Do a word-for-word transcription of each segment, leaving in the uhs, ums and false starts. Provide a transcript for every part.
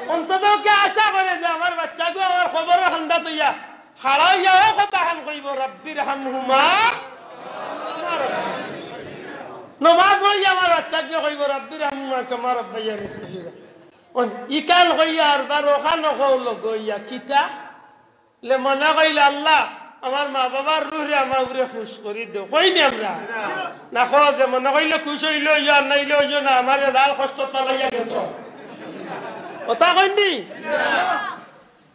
অন্তত কে আশা করে যে আমার বাচ্চাগু আমার কবরর কান্দাত অইয়া খাড়া অইয়া অউ কথাখান কইবো, "রাব্বির হামহুমা।" নমাজ পড়িয়া আমার বাচ্চাগুয়ে কইবো, "রাব্বির হামহুমা কামা রাব্বাইয়ানি সগীরা।" অন ইখান কইয়া আর বার অখান কও লগে অইয়া কিতা? লে মনে কইলে, "আল্লাহ, আমার মা-বাবার রুহরে আমার উপরে খুশ করি দেও।" কইনি আমরা? না কও যে মনে কইলে খুশ অইলে অইও, আর নাইলে অইও না, আমারে লাল কষ্টত ফালাইয়া গেছো। অতা কইনি?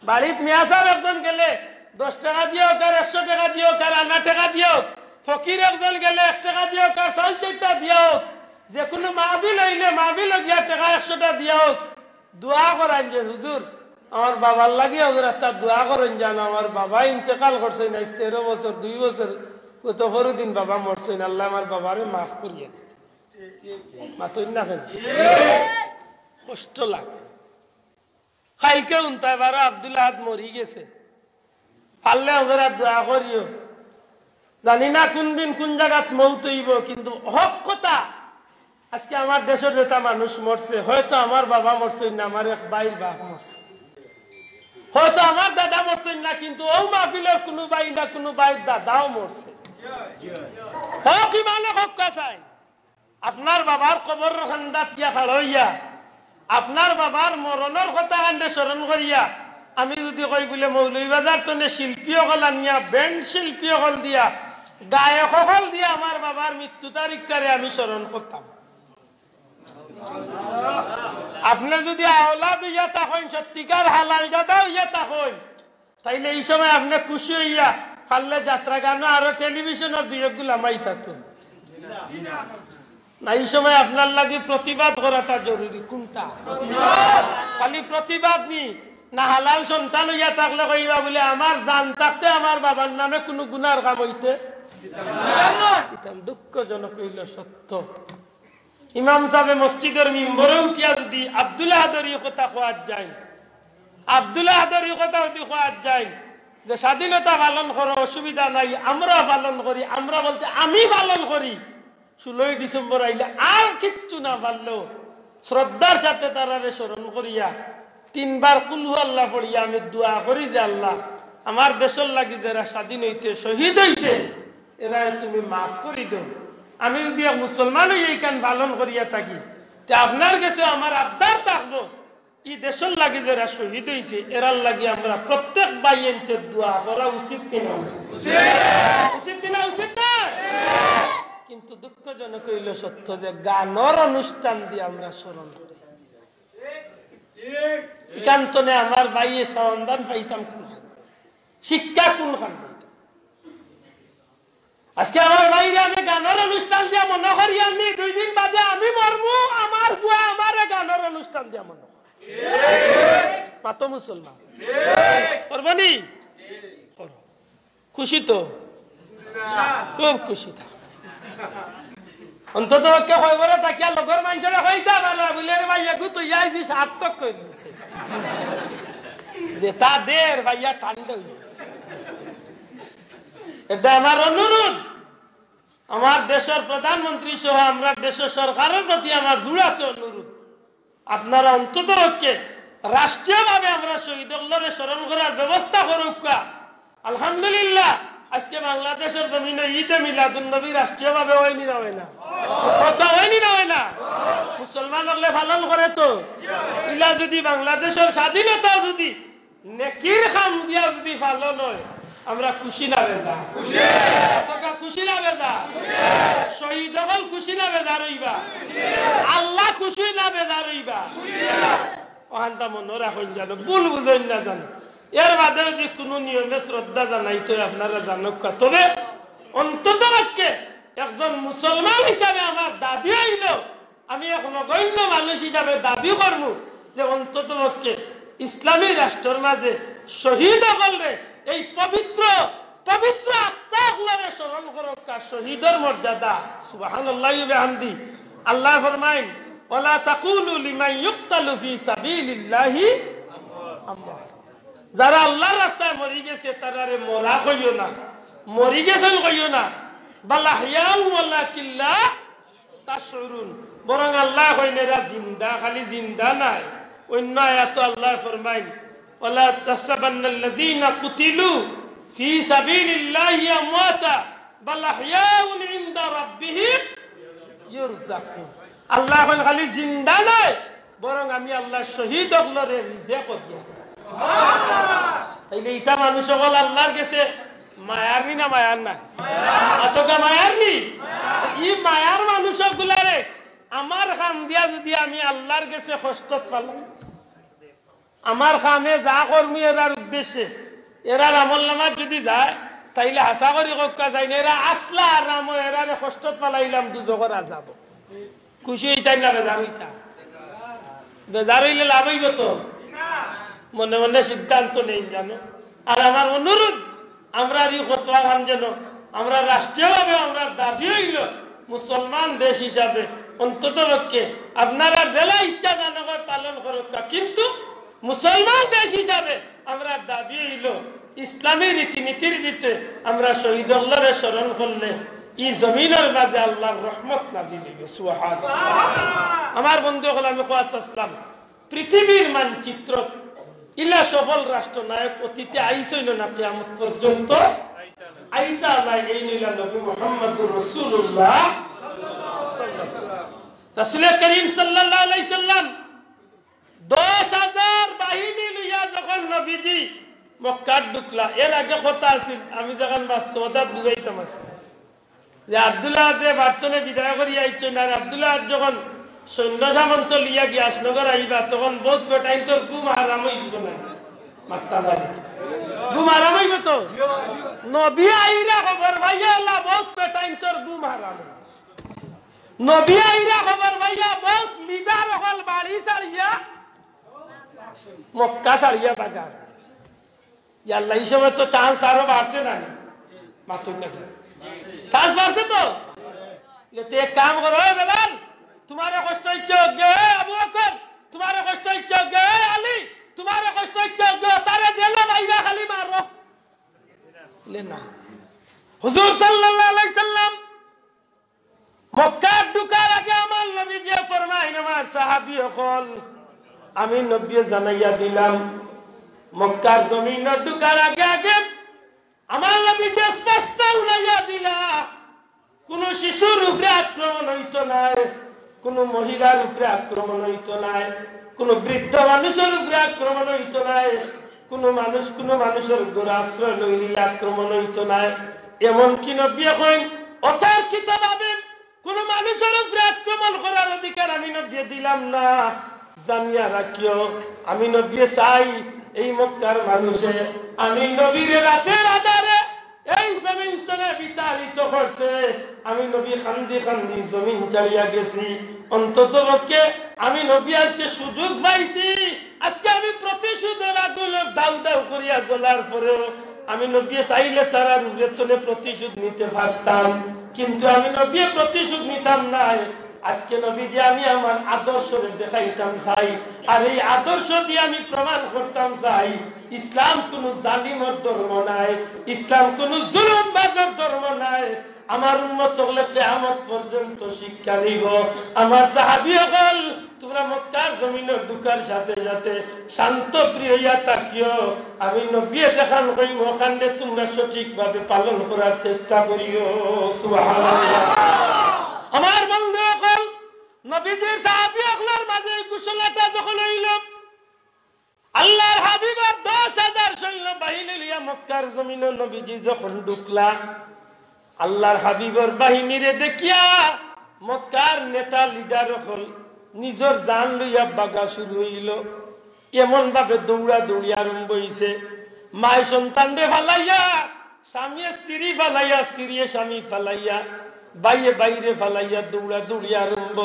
বাড়িত মিয়া সাব একজন গেলে দশ টেকা দিয়উক আর একশো টেকা দিয়উক আর আনা টেকা দিয়উক, ফকির একজন গেলে এক টেকা দিয়উক আর চাউল চাইরটা দিয়উক, যেকুনু মাহফিল অইলে মাহফিলো গিয়া টেকা একশোটা দিয়উক, দোয়া করাইন যে, "হুজুর, আমার বাবার লাগি হুজুর একটা দোয়া করইন যান, আমার বাবা ইন্তেকাল করছইন, আইজ তেরো বছর, দুই বছর, গত পরদিন বাবা মরছইন, আল্লায় আমার বাবারে মাফ করিয়া দিতা।" মাতইন না কেনে? কষ্ট লাগে। কাইলকে হুনতায় পারো আব্দুল আহাদ মরি গেছে। পারলে হুজুর আর দোয়া করিও। জানি না কুনদিন কুন জাগাত মউত অইবো, কিন্তু হক কথা, আজকে আমার দেশর যেতা মানুষ মরছে, হয়তো আমার বাবা মরছইন না, আমার এক ভাইর বাপ মরছে, হয়তো আমার দাদা মরছইন না, কিন্তু অউ মাহফিলর কুনু ভাই না কুনু ভাইর দাদাও মরছে। হক ইমানে হক কথা চাই। আপনার বাবার কবরর কান্দাত গিয়া খাড়া অইয়া, আপনার বাবার মরণর কথাখানরে স্মরণ করিয়া, আমি যুদি কই বুলে মৌলভীবাজার তনে শিল্পী অকল আনিয়া, ব্যান্ড শিল্পী অকল দিয়া, গায়ক অকল দিয়া আমার বাবার মৃত্যু তারিখটারে আমি স্মরণ করতাম। আপনে যুদি আওলাদ অইয়া থাকইন, সত্যিকার হালাল জাদা অইয়া থাকইন, তাইলে ই সময় আপনে খুশি অইয়া পারলে যাত্রা গানো আরো টেলিভিশনর দুই একগুলা মাইতা তো। না, ই সময় আপনার লাগি প্রতিবাদ করাটা জরুরি। কুনটা? খালি প্রতিবাদ নি, না হালাল সন্তান অইয়া থাকলে কইবা বুলে, "আমার জান থাকতে আমার বাবার নামে কুনু গুনার কাম অইতে দিতাম।" দুঃখজনক অইলো সত্য। ইমাম সাবে মসজিদর মিম্বরে উঠিয়া যুদি আব্দুল আহাদর ই কথা কওয়াত যাইন, আব্দুল আহাদর ই কথা যুদি কওয়াত যাইন যে স্বাধীনতা পালন করো, অসুবিধা নাই, আমরা পালন করি, আমরা বলতে আমি পালন করি, ষোলোই ডিসেম্বর আইলে আর কিচ্ছু না পারলেও শ্রদ্ধার সাথে তারারে স্মরণ করিয়া তিনবার কুলহু আল্লাহ পড়িয়া আমি দোয়া করি যে, "আল্লাহ, আমার দেশর লাগি যেরা স্বাধীন অইতে শহীদ অইছে, এরারে তুমি মাফ করি দেও।" আমি যুদি এক মুসলমান অইয়া ইখান পালন করিয়া থাকি, তে আপনার গেছে আমার আবদার থাকবো, ই দেশর লাগি যেরা শহীদ অইছে, এরার লাগি আমরা প্রত্যেক ভাইয়াইন্তে দোয়া করা উচিত কি না উচিত? উচিত কি না উচিত না? কিন্তু দুঃখজনক অইলো সত্য যে গানর অনুষ্ঠান দিয়া আমরা স্মরণ করি। ইখান তনে আমার ভাইয়ে সমাধান পাইতাম কুনখান? শিক্ষা কুনখান পাইতাম? আজকে আমার ভাইরে আমি গানর অনুষ্ঠান দিয়া মনো করি আনি, দুই দিন বাদে আমি মরমু, আমার পুয়া আমারে গানর অনুষ্ঠান দিয়া মনো করে। মাতো মুসলমান। করবো নি? করো। খুশি তো? খুব খুশি তো। অন্তত পক্ষে কবরে থাকিয়া লগর মানষরে কইতা পারবা বুলে, "রে ভাই, এগু তো ইয়াইছি সার্থক করি দিছে।" যেতা দের ভাইয়া ঠান্ডা অইছে। এটা আমার অনুরোধ, আমার দেশর প্রধানমন্ত্রী সহ আমরার দেশর সরকারর প্রতি আমার জোড়াত অনুরোধ, আপনারা অন্তত পক্ষে রাষ্ট্রীয়ভাবে আমরা শহীদ অকলরে স্মরণ করার ব্যবস্থা করউক্কা। আলহামদুলিল্লাহ, আজকে বাংলাদেশর জমিনো ঈদে মিলাদুন নবী রাষ্ট্রীয়ভাবে অয়নি না অয় না? কথা অয়নি না অয় না? মুসলমান অকলে পালন করে তো। ইলা যুদি বাংলাদেশর স্বাধীনতা যুদি নেকির কাম দিয়া যুদি পালন অয়, আমরা খুশি না বেজার? খুশি। কতটা খুশি না বেজার? শহীদ অকল খুশি না বেজার অইবা? আল্লাহ খুশি না বেজার অইবা? অখানতা মনো রাখইন জানো, ভুল বুঝইন না জানো। এর বাদে যুদি কুনু নিয়মে শ্রদ্ধা জানাইতে অয় আপনারা জানউক্কা। তবে অন্তত পক্ষে একজন মুসলমান হিসাবে আমার দাবি অইলো, আমি এক নগণ্য মানুষ হিসাবে দাবি করমু যে অন্তত পক্ষে ইসলামী রাষ্ট্রর মাঝে শহীদ অকলরে, এই পবিত্র, পবিত্র আত্মা অকলরে স্মরণ করউক্কা, শহীদর মর্যাদা। সুবহানাল্লাহি ওয়া বিহামদি। আল্লায় ফরমাইন, "ওয়ালা তাকুলু লিমান ইউকতালু ফি সাবিলিল্লাহি আমওয়াত।" যারা আল্লাহর রাস্তায় মরি গেছে, তারারে মরা কইও না, মরি গেছইন কইও না। বাল আহইয়াউ ওয়ালাকিন লা তাশউরুন। বরং আল্লায় কইন, এরা জিন্দা, খালি জিন্দা নায়, অন্য আয়াতো আল্লায় ফরমাইন, "ওয়ালা তাহসাবান্নাল্লাযীনা কুতিলু ফী সাবিলিল্লাহি আমওয়াতা, বাল আহইয়াউন ইনদা রাব্বিহিম ইউরযাকুন।" আল্লায় কইন, "খালি জিন্দা নায়, বরং আমি আল্লায় শহীদ অকলরে রিজেক দিয়া।" তাইলে ইতা মানুষ অকল আল্লার গেছে মায়ার নি না মায়ার নায়? অতকা মায়ার নি? ই মায়ার মানুষ অকলরে আমার কাম দিয়া যুদি আমি আল্লার গেছে কষ্টত ফালাই, আমার কামে যা করমু এরার উদ্দেশ্যে, এরার আমলনামাত যুদি যায়, তাইলে আশা করি কউক্কা যাইন, এরা আছলা আর আমো এরারে কষ্টত ফালাইলাম দুজখর আজাবো। খুশি অইতায় না বেজার অইতায়? বেজার অইলে লাভ অইবো তো? মনে মনে সিদ্ধান্ত নেইন জানো। আর আমার অনুরোধ, আমরার ই ফতোয়া খান যেন আমরা রাষ্ট্রীয়ভাবে আমরার দাবি অইলো মুসলমান দেশ হিসাবে অন্তত পক্ষে আপনারা যেলা ইচ্ছা জানো পালন করউক্কা, কিন্তু মুসলমান দেশ হিসাবে আমরার দাবি অইলো ইসলামী রীতিনীতির ভিতরে আমরা শহীদ অকলরে স্মরণ করলে ই জমিনর মাঝে আল্লার রহমত নাজিল অইবো। সুবহানাল্লাহ। আমার বন্ধু অকল, আমি কওয়াত আছলাম, পৃথিবীর মানচিত্রত ইলা সফল রাষ্ট্রনায়ক অতীতে আইছইন না, কিয়ামত পর্যন্ত আইতা নায়। এইন অইলা নবী মুহাম্মদুর রাসূলুল্লাহ। রাসূলে করিম সাল্লাল্লাহু আলাইহি সাল্লাম দশ হাজার বাহিনী লইয়া যখন নবীজি মক্কাত ঢুকলা, এর আগে কথা আছিল, আমি যখন বাস্তবতাত বুঝাইতাম আছিল, যে আব্দুল্লাহ যে বাড়ি থনে বিদায় করি আইছইন, আর আব্দুল্লাহ যখন সৈন্য সামন্ত লইয়া গিয়াসনগর আইবা, তখন বউত বেটাইন্তর ঘুম হারাম অইযিবো না? মাত্তা মারি। ঘুম হারাম অইবো তো? নবী আইরা খবর পাইয়া আল্লাহ বউত বেটাইন্তর ঘুম হারাম অইগেছে। নবী আইরা খবর পাইয়া বউত লিডার অকল বাড়ি ছাড়িয়া মক্কা ছাড়িয়া বাগার। ইয়াল্লা, ই সময় তো chance আরো বাড়ছে না? মাতুক না কেনে? Chance বাড়ছে তো? এতে এক কাম করো, "এ বেলাল, তুমারে কষ্ট অইছে অউক গে, এ আবু বকর, তুমারে কষ্ট অইছে অউক গে, এ আলী, তুমারে কষ্ট অইছে অউক গে, তারে জেলো মাইরা খালি মারো।" বলে, "না।" হুজুর সাল্লাল্লাহু আলাইহি সাল্লাম মক্কাত ঢুকার আগে আমার নবীজিয়ে ফরমাইন, আমার সাহাবী অকল, আমি নবীয়ে জানাইয়া দিলাম, মক্কার জমিনো ঢুকার আগে আগে আমার নবীজিয়ে স্পষ্ট উড়াইয়া দিলা, কুনু শিশুর উপরে আক্রমণ অইতো নায়, কুনু মহিলার উপরে আক্রমণ অইতো নায়, কুনু বৃদ্ধ মানুষর উপরে আক্রমণ অইতো নায়, কুনু মানুষ কুনু মানুষর ঘরো আশ্রয় লইলে আক্রমণ অইতো নায়। এমনকি নবীয়ে কইন, অতর্কিতভাবে কুনু মানুষর উপরে আক্রমণ করার অধিকার আমি নবীয়ে দিলাম না। জানিয়া রাখিও, আমি নবীয়ে চাই এই মক্কার মানুষে আমি নবীরে রাতের আধারে এই জমিন তনে বিতাড়িত করছে। আমি নবী কান্দি কান্দি জমিন ছাড়িয়া গেছি। অন্তত পক্ষে আমি নবী আজকে সুযোগ পাইছি, আজকে আমি প্রতিশোধের আগুনে দাউ দাউ করিয়া জ্বলার পরেও আমি নবীয়ে চাইলে তারার উপরে তনে প্রতিশোধ নিতে পারতাম, কিন্তু আমি নবীয়ে প্রতিশোধ নিতাম নায়। আজকে নবীজিয়ে আমি আমার আদর্শরে দেখাইতাম চাই, আর এই আদর্শ দিয়া আমি প্রমাণ করতাম চাই, ইসলাম কুনু জালিমর ধর্ম নায়, ইসলাম কুনু জুলুমবাজর ধর্ম নায়। আমার উম্মত অকলে কিয়ামত পর্যন্ত শিক্ষা নিবো। আমার সাহাবী অকল, তুমরা মক্কার জমিনো ঢুকার সাথে সাথে শান্ত প্রিয় অইয়া থাকিও। আমি নবীয়ে যেখান কইমু অখানরে তুমরা সঠিকভাবে পালন করার চেষ্টা করিও। সুবহানাল্লাহ। আমার বন্ধু অকল, নবীজির সাহাবী অকলর মাঝে এই ঘোষণাটা যখন অইলো, আল্লার হাবিবর দশ হাজার সৈন্য বাহিনী লইয়া মক্কার জমিনো নবীজি যখন ঢুকলা, আল্লার হাবিবর বাহিনীরে দেখিয়া মক্কার নেতা লিডার অকল নিজর জান লইয়া বাগা শুরু অইলো। এমন ভাবে দৌড়াদৌড়ি আরম্ভ অইছে, মায় সন্তানরে ফালাইয়া, স্বামীয়ে স্ত্রী ফালাইয়া, স্ত্রীয়ে স্বামী ফালাইয়া, ভাইয়ে ভাইরে ফালাইয়া দৌড়াদৌড়ি আরম্ভ।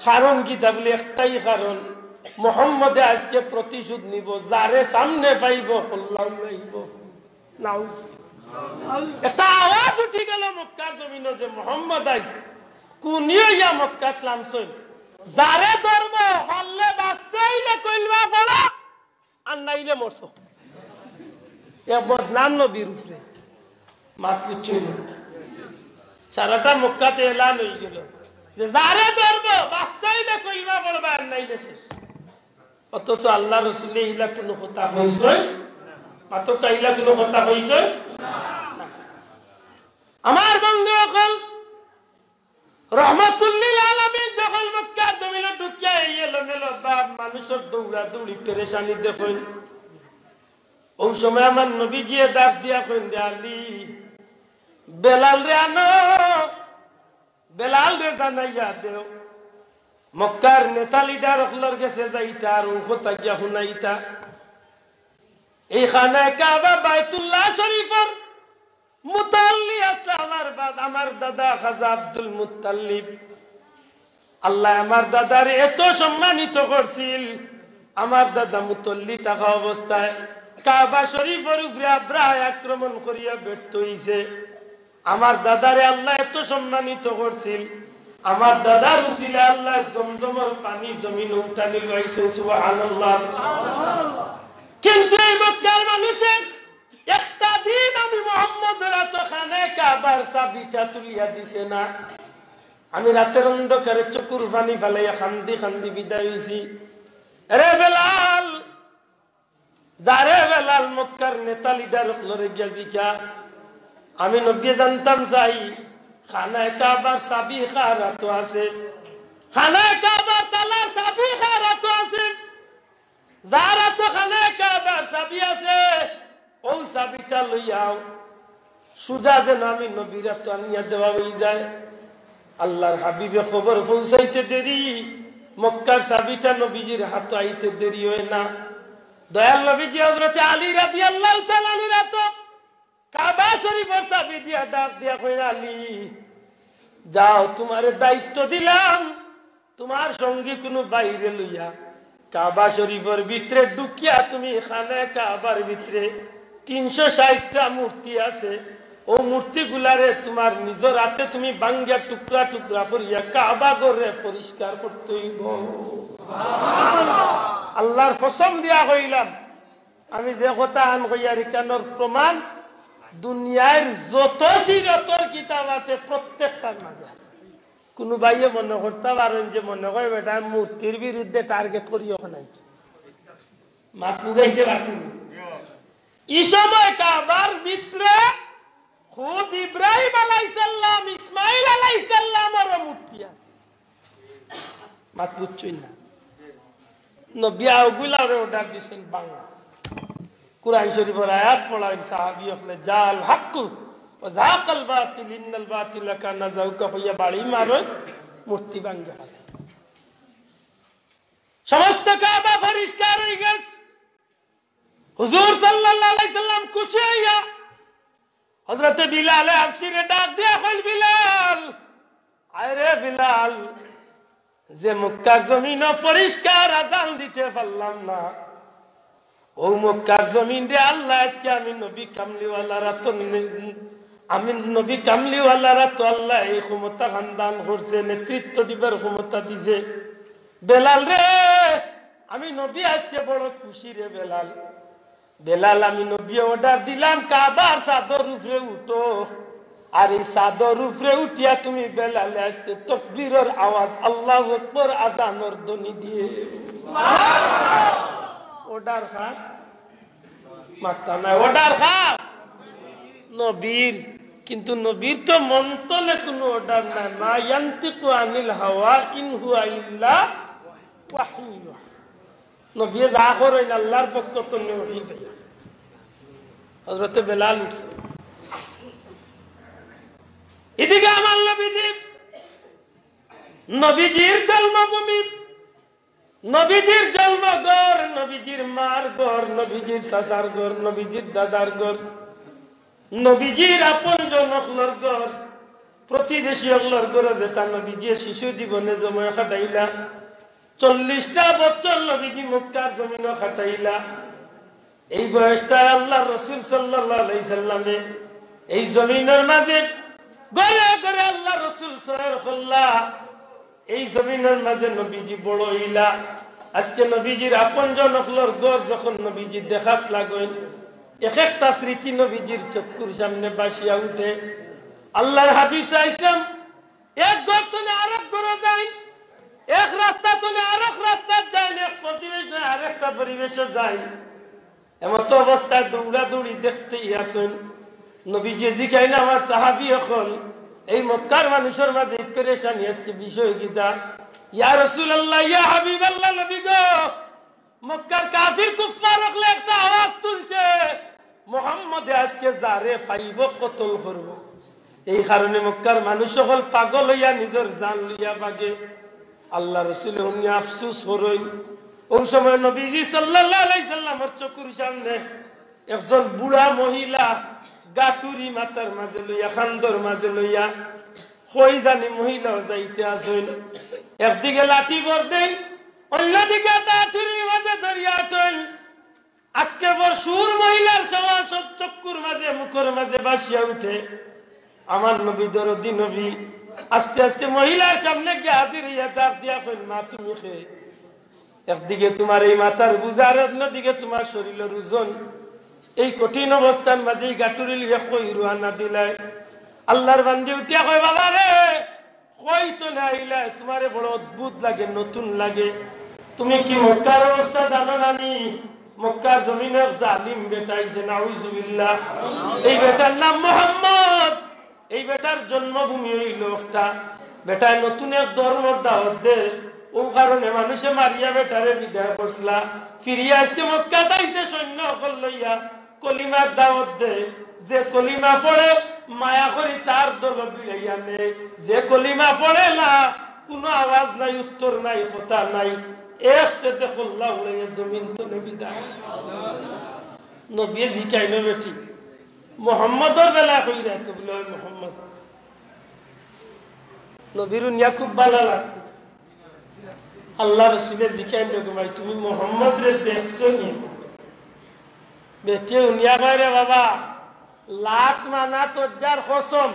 কারণ কিতা? বলে একটাই কারণ, মোহাম্মদে আজকে প্রতিশোধ নিবো, যারে সামনে পাইবো কল্লা উড়াইবো। নাউজুবিল্লাহ। একটা আওয়াজ উঠি গেলো মক্কার জমিনো যে মোহাম্মদ আইছে। কুনিও ইয়া মক্কাত লামছইন, যারে ধরবো, পারলে বাঁচতে অইলে কলমা পড়ো, আর নাইলে মরছো। এ বদনাম নবীর উপরে। মাত বুঝছইন না? সারাটা মক্কাত এলান অইগেলো যে যারে ধরবো, বাঁচতে অইলে কলমা পড়বা, আর নাইলে শেষ। অথচ আল্লার রসুলে ইলা কুনু কথা কইছইন? মাতকা, ইলা কুনু কথা কইছইন? না। আমার বন্ধু অকল, রহমাতুল্লিল আলামিন যখন মক্কার জমিনো ঢুকিয়া এই এলোমেলো ভাব, মানুষর দৌড়াদৌড়ি, পেরেশানি দেখইন, অউ সময় আমার নবীজিয়ে ডাক দিয়া কইন, "রে আলী, বেলালরে আনো, বেলালরে জানাইয়া দেও, মক্কার নেতা লিডার অকলর গেছে যাইতা আর অউ কথা গিয়া হুনাইতা।" এই খানায়ে কাবা বায়তুল্লাহ শরীফর মুতাল্লি আছে আমার বাদ-, আমার দাদা খাজা আব্দুল মুত্তাল্লিব। আল্লায় আমার দাদারে এত সম্মানিত করছিল, আমার দাদা মুতল্লি থাকা অবস্থায় কাবা শরীফর উপরে আব্রাহায় আক্রমণ করিয়া ব্যর্থ অইছে। আমার দাদারে আল্লায় এত সম্মানিত করছিল, আমার দাদার উসিলায় আল্লায় জমজমর পানি জমিনো উঠানি লইছে। সুবহানাল্লাহ। কিন্তু এই মক্কার মানুষে একটা দিন আমি মোহাম্মদর আতো খানায়ে কাবার চাবিটা তুলিয়া দিছে না। আমি রাতের অন্ধকারে চকুর পানি ফালাইয়া কান্দি কান্দি বিদায় অইছি। "এরে বেলাল, যা রে বেলাল, মক্কার নেতা লিডার অকলরে গিয়া জিকা।" আমি নবীয়ে জানতাম চাই, খানায়ে কাবার চাবি কার আতো আছে? খানায়ে কাবার তালার চাবি কার আতো আছে? যার আতো খানায়ে কাবার চাবি আছে, অউ চাবিটা লইয়া আও। সুজা যেন আমি নবীর আতো আনিয়া দেওয়া অইযায়। আল্লার হাবিবে খবর পৌঁছাইতে দেরি, মক্কার চাবিটা নবীজির আতো আইতে দেরি অয় না। দয়াল নবীজি হযরতে আলী রাদিয়াল্লাহু তাআলা আনহুর আতো কাবা শরীফর চাবি দিয়া ডাক দিয়া কইরা, "আলী, যাও, তুমারে দায়িত্ব দিলাম, তুমার সঙ্গী কুনু ভাইরে লইয়া কাবা শরীফর ভিতরে ঢুকিয়া তুমি খানায়ে কাবার ভিতরে তিনশো ষাইটটা মূর্তি আছে, অউ মূর্তিগুলারে তুমার নিজর আতে তুমি ভাঙ্গিয়া টুকরা টুকরা করিয়া কাবা ঘররে পরিষ্কার করতে অইবো।" আল্লার কসম দিয়া কইলাম, আমি যে কথা আন কইয়ার ইখানর প্রমাণ, দুনিয়ার যত সিরতর কিতাব আছে, প্রত্যেকটার মাঝে আছে। কুনু ভাইয়ে মনে করতা পারইন যে মনে কয় বেটা মূর্তির বিরুদ্ধে target করি অখান আইছে। মাত বুঝাইতে পারছি নি? ই সময় কাবার ভিতরে খুদ ইব্রাহিম আলাইহিস সালাম, ইসমাইল আলাইহিস সালামরও মূর্তি আছে। মাত বুঝছইন না? নবী অগুলারে order দিছইন ভাঙ্গা। কুরআন শরীফর আয়াত পড়াইন সাহাবী অকলে, "জাআল হাক্কু ওয়া জাহাকাল বাতিল, ইন্নাল বাতিলা কানা জাহুকা" কইয়া বাড়ি মারইন, মূর্তি ভাঙ্গা। সমস্ত কাবা পরিষ্কার অইগেছে। হুজুর সাল্লাল্লাহু আলাইহি সাল্লাম খুশি অইয়া হযরতে বিলালে হাবশিরে ডাক দিয়া কইল, "বিলাল, আয় রে বিলাল, যে মক্কার জমিনো পরিষ্কার আজান দিতে পারলাম না, অউ মক্কার জমিনরে আল্লায় আইজকে আমি নবী কামলিওয়ালার আতো নে-, আমি নবী কামলিওয়ালার আতো আল্লায় এই ক্ষমতাখান দান করছে, নেতৃত্ব দিবার ক্ষমতা দিছে। বেলাল রে, আমি নবী আইজকে বড় খুশি রে বেলাল।" বেলাল, আমি নবীয়ে order দিলাম, কাবার ছাদর উপরে উঠো। আর এই ছাদর উপরে উঠিয়া তুমি বেলালে আইজকে তকবীরর আওয়াজ, আল্লাহু আকবার আজানর ধ্বনি দিয়ে। Order কার? মাততা নায়। Order কার? নবীর। কিন্তু নবীর তো মন তনে কুনু order নাই। মা ইয়ান্তিকু আনিল হাওয়া ইন হুয়া ইল্লা ওয়াহয়ু ইউহা। নবীয়ে যা করইন আল্লাহর পক্ষ তনে ওহী পাইয়া। হযরতে বেলাল উঠছে। এদিকে আমার নবীজি, নবীজির জন্মভূমি, নবীজির জন্মঘর, নবীজির মার ঘর, নবীজির চাচার ঘর, নবীজির দাদার ঘর, নবীজির আপনজন অকলর ঘর, প্রতিবেশী অকলর ঘরো যেতা নবীজিয়ে শিশু জীবনে সময় কাটাইলা। চল্লিশটা বছর নবীজি মক্কার জমিনো কাটাইলা। এই বয়সটায় আল্লাহর রসুল সাল্লাল্লাহু আলাইহি সাল্লামে এই জমিনর মাঝে ঘরে ঘরে আল্লাহর রসুল সয়র করলা। এই জমিনর মাঝে নবীজি বড় অইলা। আইজকে নবীজির আপনজন অকলর ঘর যখন নবীজি দেখাত লাগইন, এক একটা স্মৃতি নবীজির চক্ষুর সামনে ভাসিয়া উঠে। আল্লাহর হাবিব সাল্লাল্লাহু আলাইহি সাল্লাম এক ঘর তনে আরক ঘরো যাইন, এক রাস্তা থনে আরক রাস্তাত যাইন, এক পরিবেশ থনে আরেকটা পরিবেশো যাইন। এমতো অবস্থায় দৌড়াদৌড়ি দেখতেই আছইন। নবীজিয়ে জিকাইন, আমার সাহাবী অকল, এই মক্কার মানুষর মাঝে ই পেরেশানি আজকে বিষয় কিতা? ইয়া রাসূলুল্লাহ, ইয়া হাবিবাল্লাহ, নবী গো, মক্কার কাফির কুফফার অকলে একটা আওয়াজ তুলছে, "মোহাম্মদে আজকে যারে পাইবো কতল করবো।" এই কারণে মক্কার মানুষ অকল পাগল অইয়া নিজর জান লইয়া ভাগে। আল্লার রসুলে হুনিয়া আফসুস করইন। অউ সময় নবীজি সাল্লাল্লাহু আলাইহি সাল্লামর চকুর সামনে একজন বুড়া মহিলা গাটুরি মাথার মাঝে লইয়া, কান্দর মাঝে লইয়া, কই জানি মহিলাও যাইতে আছইন। একদিকে লাঠি ভর দেইন, অন্যদিকে গাটুরির মাঝে ধরিয়া আটইন। আক্কেবর সুর মহিলার সওয়াল সব চক্ষুর মাঝে, মুখর মাঝে ভাসিয়া উঠে। আমার নবী, দরদি নবী, আস্তে আস্তে মহিলার সামনে গিয়া হাজির অইয়া ডাক দিয়া কইন, "মা, তুমি কে?" একদিকে তুমার এই মাথার বুঝা আর অন্যদিকে তুমার শরীলর ওজন। এই কঠিন অবস্থার মাঝে ই গাটুরি লইয়া কই রওয়ানা দিলায়? আল্লার বান্দি উঠিয়া কয়, "বাবা রে, কই থনে আইলায়? তুমারে বড় অদ্ভুত লাগে, নতুন লাগে। তুমি কি মক্কার অবস্থা জানো না নি? মক্কার জমিনো এক জালিম বেটা আইছে, নাউজুবিল্লাহ। এই বেটার নাম মোহাম্মদ। এই বেটার জন্মভূমি অইলো একটা। বেটায় নতুন এক ধর্মর দাওয়াত দে, অউ কারণে মানুষে মারিয়া বেটারে বিদায় করছিলা। ফিরিয়া আজকে মক্কাত আইছে সৈন্য অকল লইয়া।" কলিমার দাওয়াত দে, যে কলিমা পড়ে মায়া করি তার দলো ভিড়াইয়া নে, যে কলিমা পড়ে না, কুনু আওয়াজ নাই, উত্তর নাই, কথা নাই, এক সেতে কল্লা উড়াইয়া জমিন থনে বিদায়। নবীয়ে জিকাইন, "বেটি, মোহাম্মদর বেলা কইরায় তো?" বলে, "অয় মোহাম্মদ।" নবীর হুনিয়া খুব ভালা লাগছে। আল্লার রসুলে জিকাইন, "রে গো মাই, তুমি মোহাম্মদরে দেখছো নি?" বেটিয়ে হুনিয়া কয়, "রে বাবা, লাত মানাত অজ্জার কসম,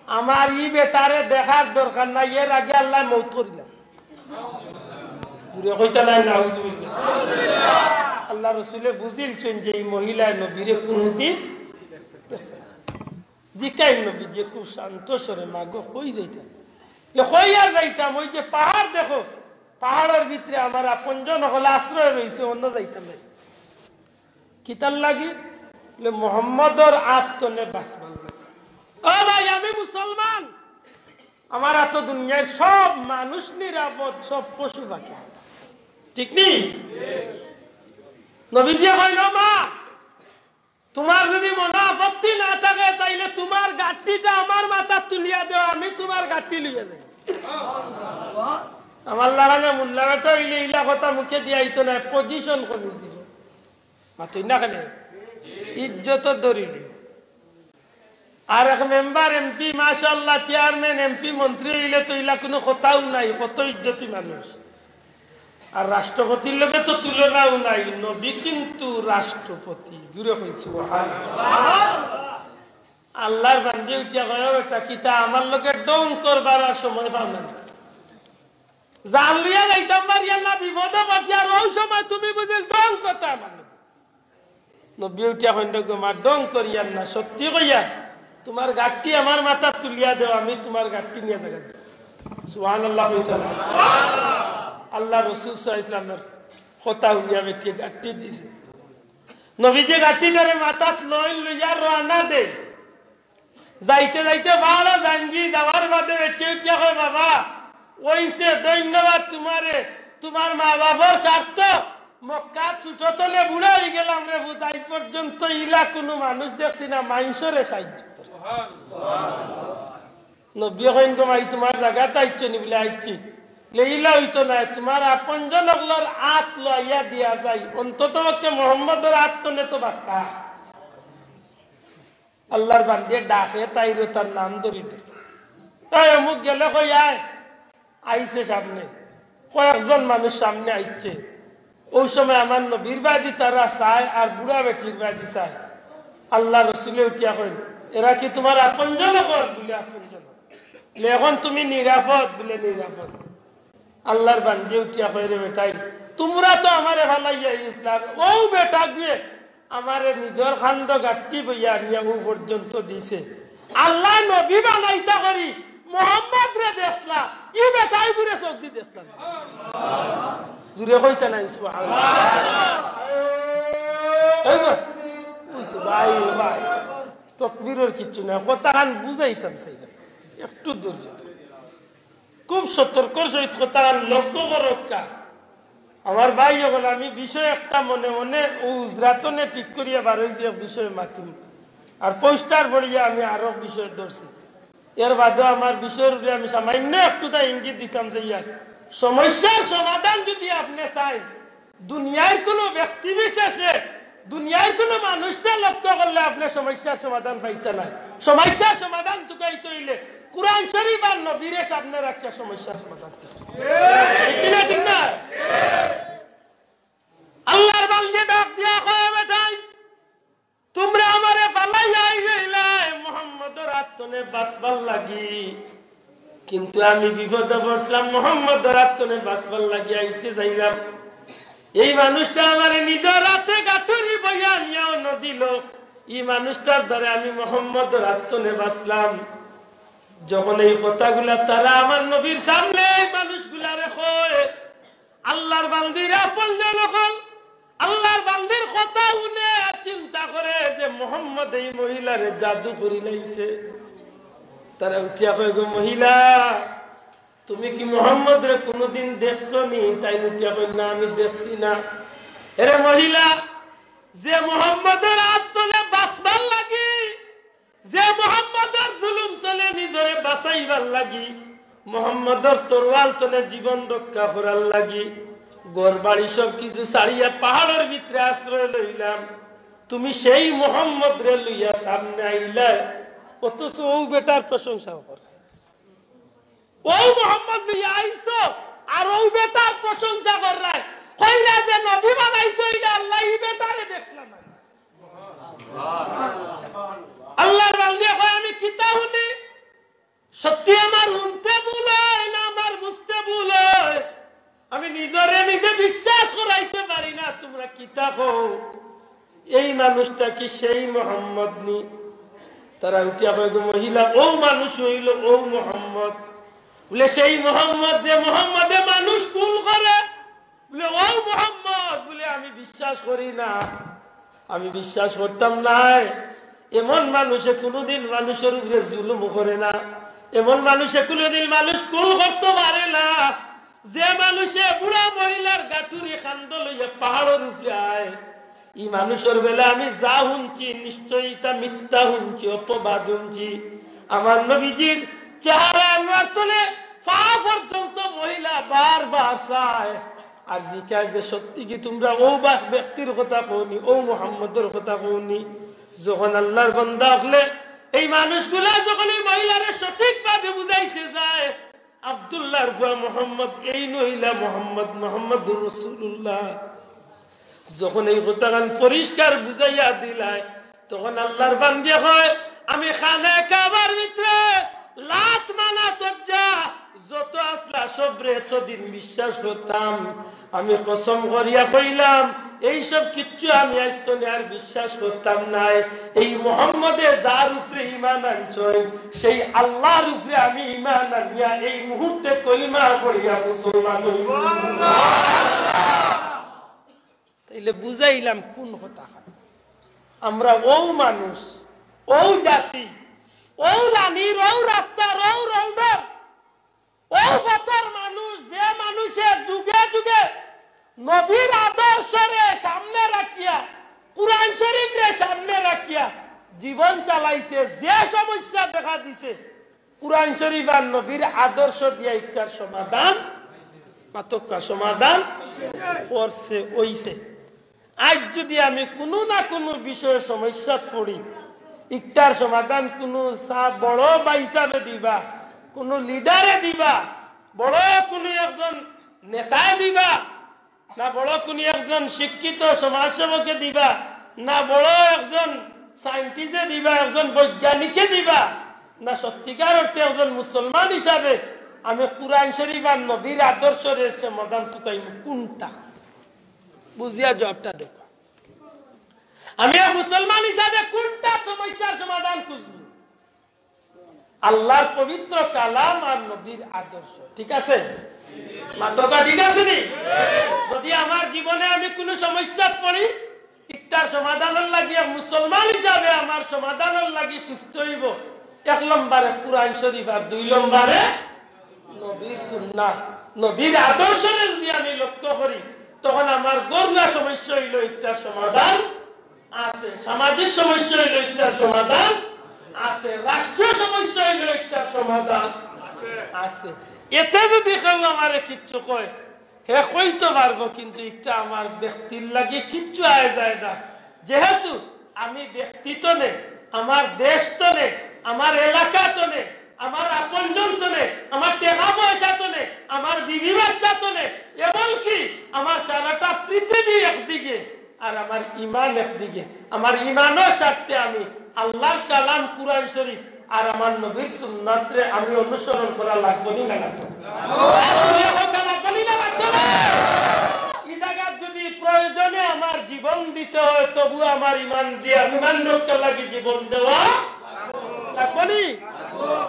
আমার ই বেটারে দেখার দরকার নাই, এর আগে আল্লায় মউত করিলাম।" জুরে কইতা নায়, নাউজুবিল্লাহ। আল্লার রসুলে বুঝিলছইন যে ই মহিলায় নবীরে কুনুদিন দেখছে না। জিকাইন নবীজিয়ে খুব শান্ত স্বরে, "মা গো, কই যাইতায়?" বলে, "কই আর যাইতাম, অউ যে পাহাড় দেখো, পাহাড়র ভিতরে আমার আপনজন অকল আশ্রয় লইছে, অনো যাইতাম নায়।" "কিতার লাগি?" বলে, "মোহাম্মদর আত থনে বাঁচবার লাগি।" ও ভাই, আমি মুসলমান, আমার আতো দুনিয়ার সব মানুষ নিরাপদ, সব পশু পাখি। ঠিক নি? নবীজিয়ে কইন, "মা, তুমার যুদি মনো আপত্তি না থাকে, তাইলে তুমার গাট্টিটা আমার মাথাত তুলিয়া দেও, আমি তুমার গাট্টি লইয়া যাই।" আমার লাখান মুল্লা বেটা অইলে ইলা কথা মুখে দিয়া আইতো নায়, position কমি যিবো। মাতইন না কেনে? ইজ্জত ধরিলি। আর এক মেম্বার, এমপি, মাশাআল্লাহ, চেয়ারম্যান, এমপি, মন্ত্রী অইলে তো ইলা কুনু কথাউ নাই, কত ইজ্জতি মানুষ। আর রাষ্ট্রপতির লগে তো তুলনাউ নাই, নবী কিন্তু রাষ্ট্রপতি। জুরে কইন সুবহানাল্লাহ। আল্লার বান্দি উঠিয়া কয়, "ও বেটা, কিতা আমার লগে ঢং করবার আর সময় পাও না? জান লইয়া যাইতাম পারি, আল্লাহ বিপদো বাঁচি, আর অউ সময় তুমি বুঝি ঢং করতায় আমার লগে?" নবীয়ে উঠিয়া কইন, "রে গো মা, ঢং করিয়ার না, সত্যি কইয়ার, তুমার গাট্টি আমার মাথাত তুলিয়া দেও, আমি তুমার গাট্টি নিয়া যাইরাম।" সুবহানাল্লাহ কইতা না? আল্লার রসুল সাল্লাল্লাহু আলাইহি ওয়াসাল্লামর কথা হুনিয়া বেটিয়ে গাট্টি দিছে। নবীজিয়ে গাট্টিটারে মাথাত লইন, লইয়া রওয়ানা দেইন। যাইতে যাইতে পাহাড়ো যাইনগি, যাওয়ার বাদে বেটিয়ে উঠিয়া কয়, "বাবা, অইছে, ধন্যবাদ তুমারে, তুমার মা-বাফর স্বার্থ। মক্কাত ছুটো থনে বুড়া অইগেলাম রে পুত, আইজ পর্যন্ত ইলা কুনু মানুষ দেখছি না মাইনষরে সাইয্য করে।" নবীয়ে কইন, "গো মাই, তুমার জাগাত আইছো নি?" বলে, "আইছি।" বলে, "ইলা অইতো নায়, তুমার আপনজন অকলর আত লইয়া দিয়া যাই, অন্তত পক্ষে মোহাম্মদর আত থনে তো বাঁচতা।" আল্লার বান্দিয়ে ডাকে তাইরে, তার নাম ধরি দে। "এই অমুক গেলে কই আয়।" আইছে সামনে, কয়েকজন মানুষ সামনে আইছে। অউ সময় আমার নবীর বায়দি তারা চায় আর বুড়া বেটির বায়দি চায়। আল্লার রসুলে উঠিয়া কইন, "এরা কি তুমার আপনজন অকল?" বলে, "আপনজন।" বলে, "এখন তুমি নিরাপদ?" বলে, "নিরাপদ।" আল্লার বান্দিয়ে উঠিয়া কয়, "রে বেটাইন, তুমরা তো আমারে ফালাইয়া গেছলায়, অউ বেটাগুয়ে আমারে নিজর কান্দো গাট্টি বইয়া আনিয়া অউ পর্যন্ত দিছে। আল্লায় নবী বানাইতা করি মোহাম্মদরে দেখলা, ই বেটায় জুরে চউখ দি দেখলা না। জুরে কইতা নায়, সুবহানাল্লাহ। এই বা, বুঝছো, ভাই, ভাই, তকবীরর কিচ্ছু নাই, কথাখান বুঝাইতাম চাইরাম, একটু ধৈর্য ধরো। খুব সতর্কর সহিত কথাখান লক্ষ্য করউক্কা। আমার ভাই অকল, আমি বিষয় একটা মনে মনে অউ উজরাতনে ঠিক করিয়া বার অইছি, এক বিষয়ে মাতিমু। আর পোস্টার পড়িয়া আমি আরো বিষয় ধরছি। এর বাদেও আমার বিষয়র উপরে আমি সামান্য একটুতা ইঙ্গিত দিতাম যে ইয়ার সমস্যার সমাধান যদি আপনে চাইন, দুনিয়ার কুনু ব্যক্তি বিশেষে, দুনিয়ার কুনু মানুষরে লক্ষ্য করলে আপনে সমস্যার সমাধান পাইতা নায়। সমস্যার সমাধান তুকাইতে অইলে কোরআন শরীফ আর নবীরে সামনে রাখিয়া সমস্যার সমাধান করতে অইবো। ঠিক না, ঠিক না? আল্লার বান্দি ডাক দিয়া কয়, "বেটাইন, তুমরা আমারে ফালাইয়া আইলায় মুহাম্মদর আত তনে বাচবার লাগি, কিন্তু আমি বিপদো পড়ছিলাম, মুহাম্মদর আত তনে বাচবার লাগি আইতে চাইলাম। এই মানুষটা আমারে নিজর আতে গাটুরি বইয়া নিয়াও নদিলো, ই মানুষটার দ্বারা আমি মুহাম্মদর আত তনে বাচলাম।" যখন এই কথাগুলা তারা আমার নবীর সামনে এই মানুষগুলারে কয়, আল্লার বান্দির আপনজন অকল আল্লার বান্দির কথা হুনে আর চিন্তা করে যে মুহাম্মদে এই মহিলারে জাদু করিলাইছে। তারা উঠিয়া কয়, "গো মহিলা, তুমি কি মুহাম্মদরে কুনুদিন দেখছো নি?" তাইন উঠিয়া কয়, "না, আমি দেখছি না।" এরে মহিলা, যে মুহাম্মদর আত তনে বাচবার লাগি, যে মুহাম্মদর জুলুম তনে নিজরে বাচাইবার লাগি, মুহাম্মদর তরোয়াল তনে জীবন রক্ষা করার লাগি, ঘর বাড়ি সব কিছু ছাড়িয়া পাহাড়র ভিতরে আশ্রয় লইলাম, তুমি সেই মুহাম্মদরে লইয়া সামনে আইলায়, অথচ অউ বেটার প্রশংসা করে। অউ মুহাম্মদ লইয়া আইছো, আর অউ বেটার প্রশংসা কররায়। কইরা যে নবী বানাইতে অইলে আল্লায় ই বেটারে দেখলা না। আল্লার বান্দিয়ে কয়, "আমি কিতা হুনি? সত্যি আমার হুনতে ভুল অয় না আমার বুঝতে ভুল অয়? আমি নিজরে নিজে বিশ্বাস করাইতে পারি না, তুমরা কিতা কও? এই মানুষটা কি সেই মুহাম্মদ নি?" তারা উঠিয়া কয়, "গো মহিলা, অউ মানুষ অইলো অউ মুহাম্মদ।" বুলে, "সেই মুহাম্মদ, যে মুহাম্মদে মানুষ খুন করে?" বুলে, "অউ মুহাম্মদ।" বুলে, "আমি বিশ্বাস করি না, আমি বিশ্বাস করতাম নায়। এমন মানুষে কুনুদিন মানুষর উপরে জুলুম করে না, এমন মানুষে কুনুদিন মানুষ খুন করতো পারে না। যে মানুষে বুড়া মহিলার গাটুরি কান্দো লইয়া পাহাড়র উপরে আয়, ই মানুষর বেলা আমি যা হুনছি, নিশ্চয়ই ইতা মিথ্যা হুনছি, অপবাদ হুনছি।" আমার নবীজির চেহারা আনোয়ার তনে পা পর্যন্ত মহিলা বারবার চায়। আর জিকায় যে, "সত্যি কি তুমরা অউ বা-, ব্যক্তির কথা কওনি, অউ মুহাম্মদর কথা কওনি?" যখন আল্লার বান্দা অকলে এই মানুষগুলা যখন এই মহিলারে সঠিকভাবে বুঝাইতে যায়, আব্দুল্লাহর ফুয়া মুহাম্মদ, এইন অইলা মুহাম্মদ, মুহাম্মাদুর রাসূলুল্লাহ। যখন এই কথাখান পরিষ্কার বুঝাইয়া দিলায়, তখন আল্লার বান্দিয়ে কয়, "আমি খানায়ে কাবার ভিতরে লাত, মানাত, উজ্জা যত আছলা সবরে এতদিন বিশ্বাস করতাম, আমি কসম করিয়া কইলাম, এই সব কিচ্ছু আমি আইজ তনে আর বিশ্বাস করতাম নায়। এই মুহাম্মদে যার উপরে ঈমান আনছইন, সেই আল্লার উপরে আমি ঈমান আনিয়া এই মুহূর্তে কলিমা পড়িয়া মুসলমান অইমু।" তাইলে বুঝাইলাম কুন কথাখান। আমরা অউ মানুষ, অউ জাতি, অউ লাইনর, অউ রাস্তার, অউ রোডর, অউ পথর মানুষ, যে মানুষে যুগে যুগে নবীর আদর্শরে সামনে রাখিয়া, কুরআন শরীফরে সামনে রাখিয়া জীবন চালাইছে, যে সমস্যা দেখা দিছে, কুরআন শরীফ আর নবীর আদর্শ দিয়া ইটার সমাধান, মাতউক্কা, সমাধান করছে, অইছে। আইজ যুদি আমি কুনু না কুনু বিষয়ে সমস্যাত পড়ি, ইটার সমাধান কুনু সা-, বড় ভাইসাবে দিবা, কুনু লিডারে দিবা, বড় কুনু একজন নেতায় দিবা, না বড় কুনু একজন শিক্ষিত সমাজসেবকে দিবা, না বড় একজন সায়েন্টিস্টে দিবা, একজন বৈজ্ঞানিকে দিবা, না সত্যিকার অর্থে একজন মুসলমান হিসাবে আমি কুরআন শরীফ আর নবীর আদর্শরে সমাধান তুকাইমু কুনটা? বুঝিয়া জবাবটা দেউক্কা। আমি এক মুসলমান হিসাবে কুনটা সমস্যার সমাধান খুঁজমু? আল্লাহর পবিত্র কালাম আর নবীর আদর্শ। ঠিক আছে? মাতকা ঠিক আছে নি? যদি আমার জীবনে আমি কুনু সমস্যাত পড়ি, ইকটার সমাধানর লাগি এক মুসলমান হিসাবে আমার সমাধানর লাগি খুঁজতে অইবো এক নম্বরে কুরআন শরীফ আর দুই নম্বরে নবীর সুন্নাহ, নবীর আদর্শরে যদি আমি লক্ষ্য করি, তখন আমার ঘরোয়া সমস্যা অইলো ইকটার সমাধান আছে, সামাজিক সমস্যা অইলো ইকটার সমাধান আছে, রাষ্ট্রীয় সমস্যা অইলো ইকটার সমাধান আছে। এতে যদি কেউ আমারে কিচ্ছু কয়, হে কইতো পারবো, কিন্তু ইকটা আমার ব্যক্তির লাগি কিচ্ছু আয় যায় না। যেহেতু আমি ব্যক্তি তনে, আমার দেশ তনে, আমার এলাকা তনে, আমার আপনজন তনে, আমার টেকা পয়সা তনে, আমার বিবি বাচ্চা তনে, এমনকি আমার সারাটা পৃথিবী একদিকে আর আমার ইমান একদিকে, আমার ইমানর স্বার্থে আমি আল্লাহর কালাম কুরআন শরীফ আর আমার নবীর সুন্নাতরে আমি অনুসরণ করা লাগবো নি না লাগবো? লাগবো নি না লাগবো না? ই জাগাত যদি প্রয়োজনে আমার জীবন দিতে হয়, তবু আমার ইমান দিয়া, ইমান রক্ষার লাগি জীবন দেওয়া লাগবো নি?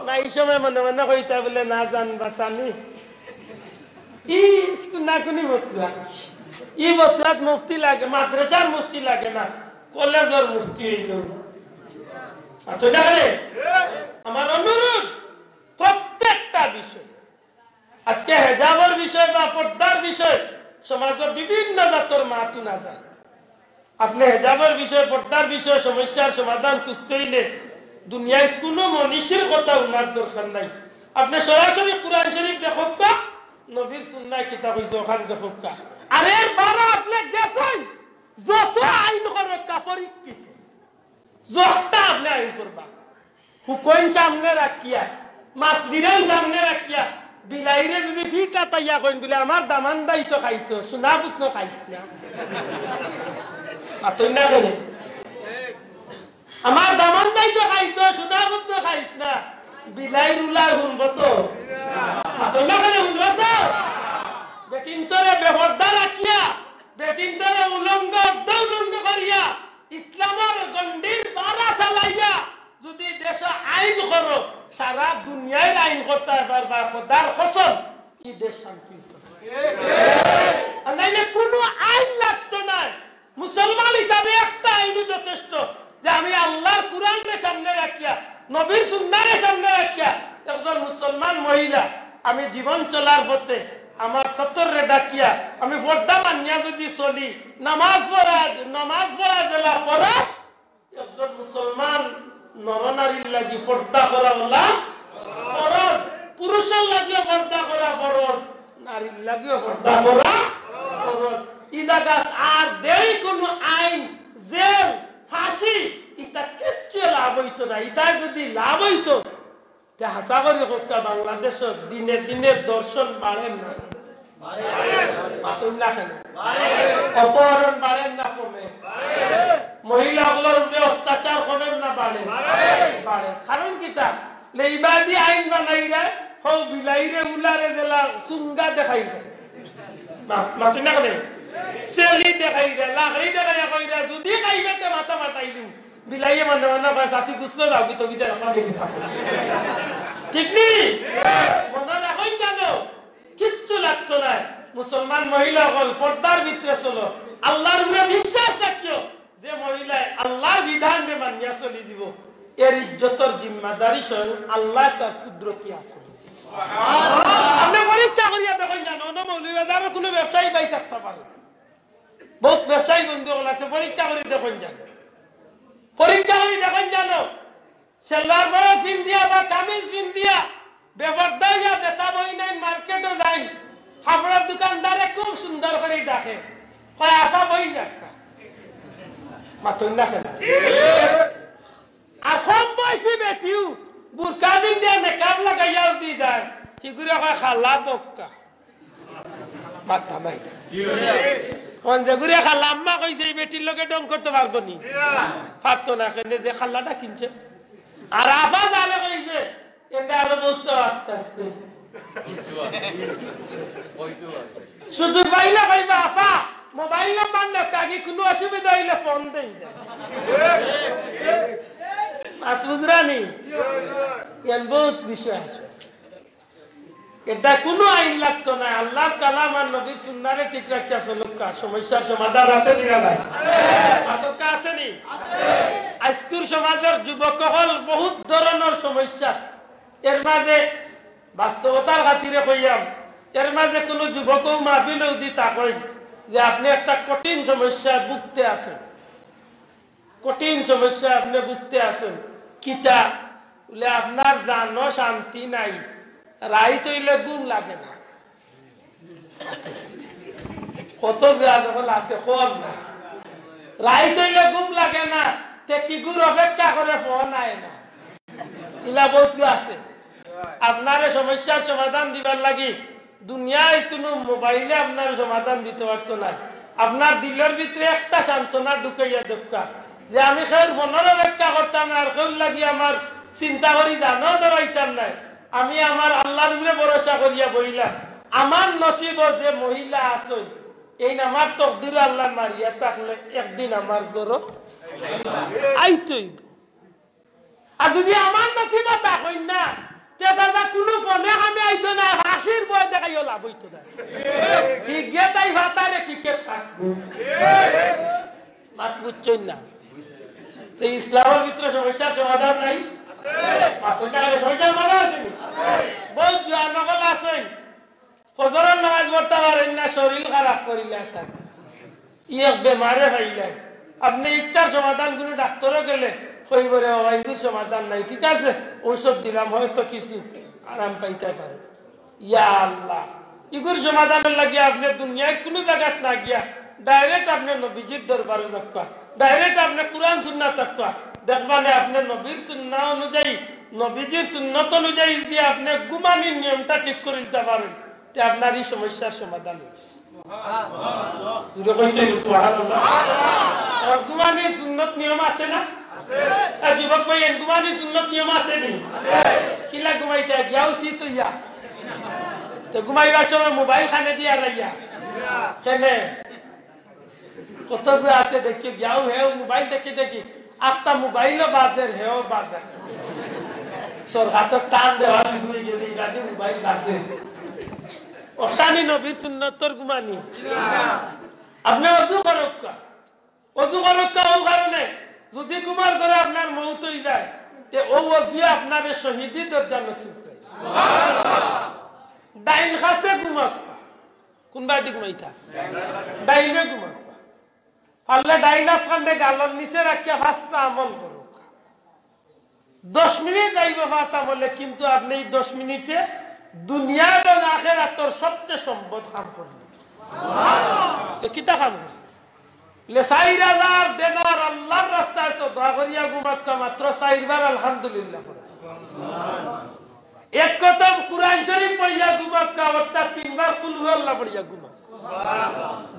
না, ই সময় মনে মনে কইতা বলে, না জান বাঁচানি। ই স্কুল না কুনি মতলব। ই মতলব মুফতি লাগে, মাদ্রাসার মুফতি লাগে না, কলেজর মুফতি অইলো। আচ্ছা, তাহলে আমার অনুরোধ, প্রত্যেকটা বিষয়, আজকে হেজাবর বিষয় বা পর্দার বিষয়, সমাজে বিভিন্ন জাতর মাত হুনা যায়। আপনে হেজাবর বিষয়, পর্দার বিষয় সমস্যার সমাধান খুঁজতে অইলে দুনিয়ার কুনু মনীষীর কথা হুনার দরকার নাই। আপনে সরাসরি কুরআন শরীফ দেখউক্কা, নবীর সুন্নায় কিতা কইছে অখান দেখউক্কা। আর এর বারো আপনে গেছইন, যত আইন করউক্কা পরীক্ষিত, যততা আপনে আইন করবা, হুকইন সামনে রাখিয়া, মাছ বিরান সামনে রাখিয়া, বিলাইরে যদি ফিটা পাইয়া কইন বলে, "আমার দামান্দাই তো খাইতো, সোনা পুত ন খাইস না।" মাতইন না কেনে? "আমার দামান্দাই তো খাইতো, সোনা পুত ন খাইস না।" বিলাইর উলা হুনবো তো? মাতইন না কেনে, হুনবো তো? বেটিন্তরে বেপর্দা রাখিয়া, বেটিন্তরে উলঙ্গ, অর্ধ উলঙ্গ করিয়া, ইসলামর গণ্ডির বারা চালাইয়া যদি দেশো আইন করো, সারা দুনিয়ার আইন করতে পারবা, খোদার কসম, ই দেশ শান্তি অইতো না। আর নাইলে কুনু আইন লাগতো নায়। মুসলমান হিসাবে একটা আইনও যথেষ্ট, যে আমি আল্লাহর কুরআনরে সামনে রাখিয়া, নবীর সুন্নাহরে সামনে রাখিয়া, একজন মুসলমান মহিলা, আমি জীবন চলার পথে আমার সতররে ডাকিয়া, আমি পর্দা মানিয়া যদি চলি, নামাজ পড়া, নামাজ পড়া যেলা ফরজ, একজন মুসলমান নরনারীর লাগি পর্দা করা অলা ফরজ, পুরুষর লাগিও পর্দা করা ফরজ, নারীর লাগিও পর্দা করা ফরজ। ই জাগাত আর দেরি কুনু আইন, জেল, ফাঁসি, ইতা কিচ্ছু লাভ অইতো না। ইতা যদি লাভ অইতো, তে হাছা করি কউক্কা, বাংলাদেশো দিনে দিনে ধর্ষণ বাড়ের না? মাতইন না কেনে? অপহরণ বাড়ের না কমে? মহিলা অকলর উপরে অত্যাচার কমের না বাড়ের? বাড়ের। কারণ কিতা? লেইবাদি আইন বানাইরা, হউ বিলাইরে উলারে যেলা সুঙ্গা দেখাইরা। মা-, মাতইন না কেনে? সেলি দেখাইরা, লাকড়ি দেখাইয়া কইরা, যদি খাইবে তে মাথা ফাটাইলিমু। বিলাইয়ে মনে মনে কয়, "চাচি গুছলো যাও, কি তো বিদায় রাখা দেখি থাকো।" ঠিক নি? মনে রাখইন জানো, কিচ্ছু লাগতো নায়। মুসলমান মহিলা অকল পর্দার ভিতরে চলো, আল্লাহর উপরে বিশ্বাস রাখিও। যে মহিলায় আল্লাহর বিধানরে মানিয়া চলি যিবো, এর ইজ্জতর জিম্মাদারি স্বয়ং আল্লাহ তার কুদরতি আতো। আপনে পরীক্ষা করিয়া দেখইন জানো, অনো মৌলভীবাজারর কুনু ব্যবসায়ী ভাই থাকতা পারে, বউত ব্যবসায়ী বন্ধু অকল আছে, পরীক্ষা করি দেখইন জানো, পরীক্ষা করি দেখইন জানো, সেলোয়ার বড় ফিন্দিয়া বা কামিজ ফিন্দিয়া, বেপর্দা অইয়া যেতা বইনাইন মার্কেটো যাইন, কাপড়র দোকানদারে খুব সুন্দর করি ডাকে, কয়, "আফা বই যাউক্কা।" মাতইন না কেনে? আর কম বয়সী বেটিও বুরকা ফিন্দিয়া নেকাব লাগাইয়া উঠি যায়, হিগুরে কয়, "খালা বউক্কা।" মাততা নায়। অখন যেগুরে খালা আম্মা কইছে, ই বেটির লগে ঢং করতে পারবো নি? পারতো না, কেনে যে খালা ডাকিলছে। আর আফা যারে কইছে, এনরে আরো বউত আস্তে আস্তে। সুযোগ পাইলে কইবা, "আফা, মোবাইল নাম্বার লেখা, কি কুনু অসুবিধা অইলে ফোন দেই।" মাত বুঝরানি? ইয়ান বহুত বিষয় আছে। এটা কুনু আইন লাগতো না, আল্লাহর কালাম আর নবীর সুন্নারে ঠিক রাখিয়া চলউক্কা, সমস্যার সমাধান আছে নি না নাই? মাতউক্কা আছে নি? আইজকুর সমাজর যুবক অকল বহুত ধরনর সমস্যা, এর মাঝে বাস্তবতার খাতিরে কইয়াম, এর মাঝে কুনু যুবকও মাহফিলেও দি তা কইন যে আপনে একটা কঠিন সমস্যায় ভুগতে আছেন, কঠিন সমস্যায় আপনে ভুগতে আছেন, কিতা? বুলে, আপনার জানো শান্তি নাই, রাইত অইলে ঘুম লাগে না। কত যে আজ অকল আছে, কম না। রাইত অইলে ঘুম লাগে না, তে কিগুর অপেক্ষা করে ফোন আয় না। ইলা বহুত কেউ আছে। আপনারে সমস্যার সমাধান দিবার লাগি দুনিয়ার কুনু মোবাইলে আপনার সমাধান দিতো পারতো নায়। আপনার দিলর ভিতরে একটা সান্ত্বনা ঢুকাইয়া দেউক্কা যে আমি কেউর ফোনর অপেক্ষা করতাম না, আর কেউর লাগি আমার চিন্তা করি জানও ডরাইতাম নায়। আমি আমার আল্লাহর উপরে ভরসা করিয়া বইলাম, আমার নসিবো যে মহিলা আছইন, এইন আমার তকদিরো আল্লায় মারিয়া থাকলে একদিন আমার ঘরো আইতই। আর যুদি আমার নসিবো থাকইন না, তে দাদা কুনু ফোনে কামে আইতো না, ফাঁসির ভয় দেখাইও লাভ অইতো না। হিগিয়ে তাই ফাতারে কি কে থাকবো? মাত বুঝছইন না? তো ইসলামর ভিতরে সমস্যার সমাধান নাই? মাতউক্কা, সমস্যার সমাধান আছে নি? বহুত জোয়ান অকল আছইন, ফজরর নামাজ পড়তা পারইন না, শরীর খারাপ করিলা তার। ই এক বেমারে পাইলাই। আপনে ইটার সমাধান কুনু ডাক্তরো গেলে কইবো, "রে বাবা, ইগুর সমাধান নাই, ঠিক আছে, ঔষধ দিলাম, হয়তো কিছু আরাম পাইতা পারে।" ইয়া আল্লাহ, ইগুর সমাধানর লাগি আপনে দুনিয়ার কুনু জাগাত না গিয়া direct আপনে নবীজির দরবারো যাউক্কা, direct আপনে কুরআন সুন্নাত থাকবা, দেখবা নে আপনে নবীর সুন্নাহ অনুযায়ী, নবীজির সুন্নত অনুযায়ী যুদি আপনে ঘুমানির নিয়মটা ঠিক করি দিতা পারইন, তে আপনার ই সমস্যার সমাধান অই গেছে। জুরে কইতে অইবো, সুবহানাল্লাহ। আর ঘুমানির সুন্নত নিয়ম আছে না? আছে। এ যুবক ভাই, এন ঘুমানির সুন্নত নিয়ম আছে নি? আছে। কিলা ঘুমাইতা? গিয়াউ সিত অইয়া। তে ঘুমাইবার সময় মোবাইল কানে দিয়া রাইয়া। কেনে? কত গু আছে দেখি, গিয়াউ হেউ মোবাইল দেখি দেখি। আখতা মোবাইলও বাজের, হেও বাজের। সরকার তো টান দেওয়া শুরু অই গেছে, ইবাদি মোবাইল বাজে। অখানি নবীর সুন্নতর ঘুমানি। আপনে অজু করউক্কা, অজু করউক্কা অউ কারণে, যুদি ঘুমার ঘরে আপনার মউত অই যায়, তে অউ অজুয়ে আপনারে শহীদি দরজা নসিব করে। ডাইন কাতে ঘুমাউক্কা, কুনবায়দি ঘুমাইতা? ডাইনে ঘুমাউক্কা। পারলে ডাইন আত খানরে গালর নিচে রাখিয়া পাঁচটা আমল করউক্কা। দশ মিনিট যাইবো পাঁচ আমলে, কিন্তু আপনে ই দশ মিনিটে দুনিয়া এবং আখেরাতর সবচেয়ে সম্পদ কাম করলেন। এ কিতা কাম করছে? লে চাইর হাজার দেনার আল্লাহর রাস্তায় সদকা করিয়া ঘুমাউক্কা, মাত্র চাইরবার আলহামদুলিল্লাহ পড়ে। এক খতম কুরআন শরীফ পড়িয়া ঘুমাউক্কা, অর্থাৎ তিনবার কুল হু আল্লাহ পড়িয়া ঘুমাউক্কা।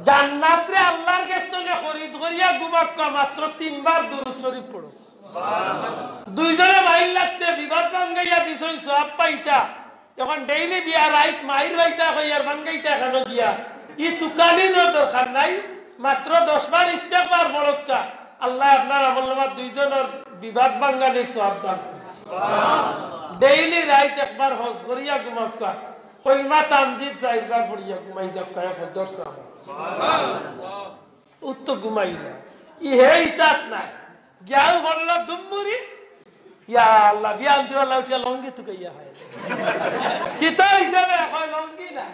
জান্নাতরে আল্লাহর গেছ তনে খরিদ করিয়া ঘুমাউক্কা, মাত্র তিনবার দুরূদ শরীফ পড়ো। দুইজনে মাইর লাগছে, বিবাদ ভাঙ্গাইয়া দিছইন, সওয়াব পাইতা। এখন ডেইলি বিয়া রাইত মাইর পাইতা কইয়ার ভাঙ্গাইতা কেনে গিয়া? ই তুকানিরও দরকার নাই, মাত্র দশ বার ইস্তেগফার পড়উক্কা, আল্লায় আপনার আমলনামাত দুইজনর বিবাদ ভাঙ্গানির সওয়াব দান করইন। ডেইলি রাইত একবার হজ করিয়া ঘুমাউক্কা, কলমা তামজিদ চাইরবার পড়িয়া ঘুমাই যাউক্কা, এক হজর সওয়াব। উত্তর ঘুমাইলা। ই হে ইতাত নাই। গিয়াউ পড়লো দুম্বুরি। ইয়া আল্লাহ, বিয়ান তুই আল্লাহ উঠিয়া লঙ্গি তুকাইয়া হয়। কিতা হিসাবে হয় লঙ্গি নাই।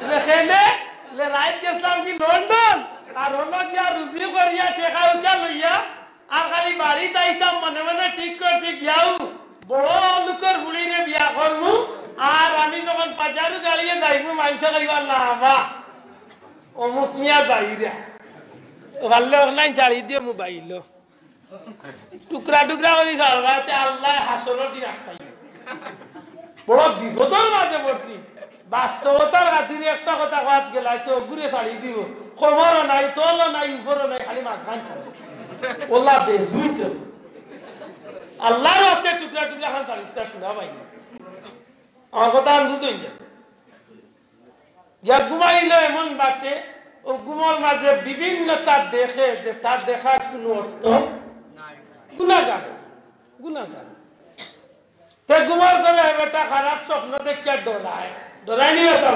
লে কেনে? লে রাইত গেছলাম কি লন্ডন? আর হনো গিয়া রুজি করিয়া টেকা উঠা লইয়া আর খালি বাড়িত আইতাম মনে মনে ঠিক করছি গিয়াউ বড় লোকর ফুড়িরে বিয়া করমু। আর আমি যখন বাজারু গাড়িয়ে যাইমু মাইনষে কইবা, "আল্লাহ, বাহ।" অমুক মিয়া যাইরা। পারলে অনলাইন ছাড়ি দিও মোবাইলো। টুকরা টুকরা করি ছাড়বা, তে আল্লায় হাশরর দিন আটকাইবা। বড় বিপদর মাঝে পড়ছি। বাস্তবতার খাতিরে একটা কথা কওয়াত গেলে তো অগুরে ছাড়ি দিবো। খবরও নাই, তলও নাই, উপরও নাই, খালি মাঝখান ছাড়ি। ওলা বেজুইত। আল্লাহর ওয়াস্তে টুকরা টুকরা খান ছাড়িস না, শোনা ভাই। আমার কথা আমি বুঝুন যে। ইয়া ঘুমাইলো এমন বাটে, অউ ঘুমর মাঝে বিভিন্নতা দেখে যে তার দেখার কুনু অর্থ নাই। গুনাগার। গুনাগার। তে ঘুমর ঘরে বেটা খারাপ স্বপ্ন দেখিয়া ডরায়, ডরায় নি বেটা?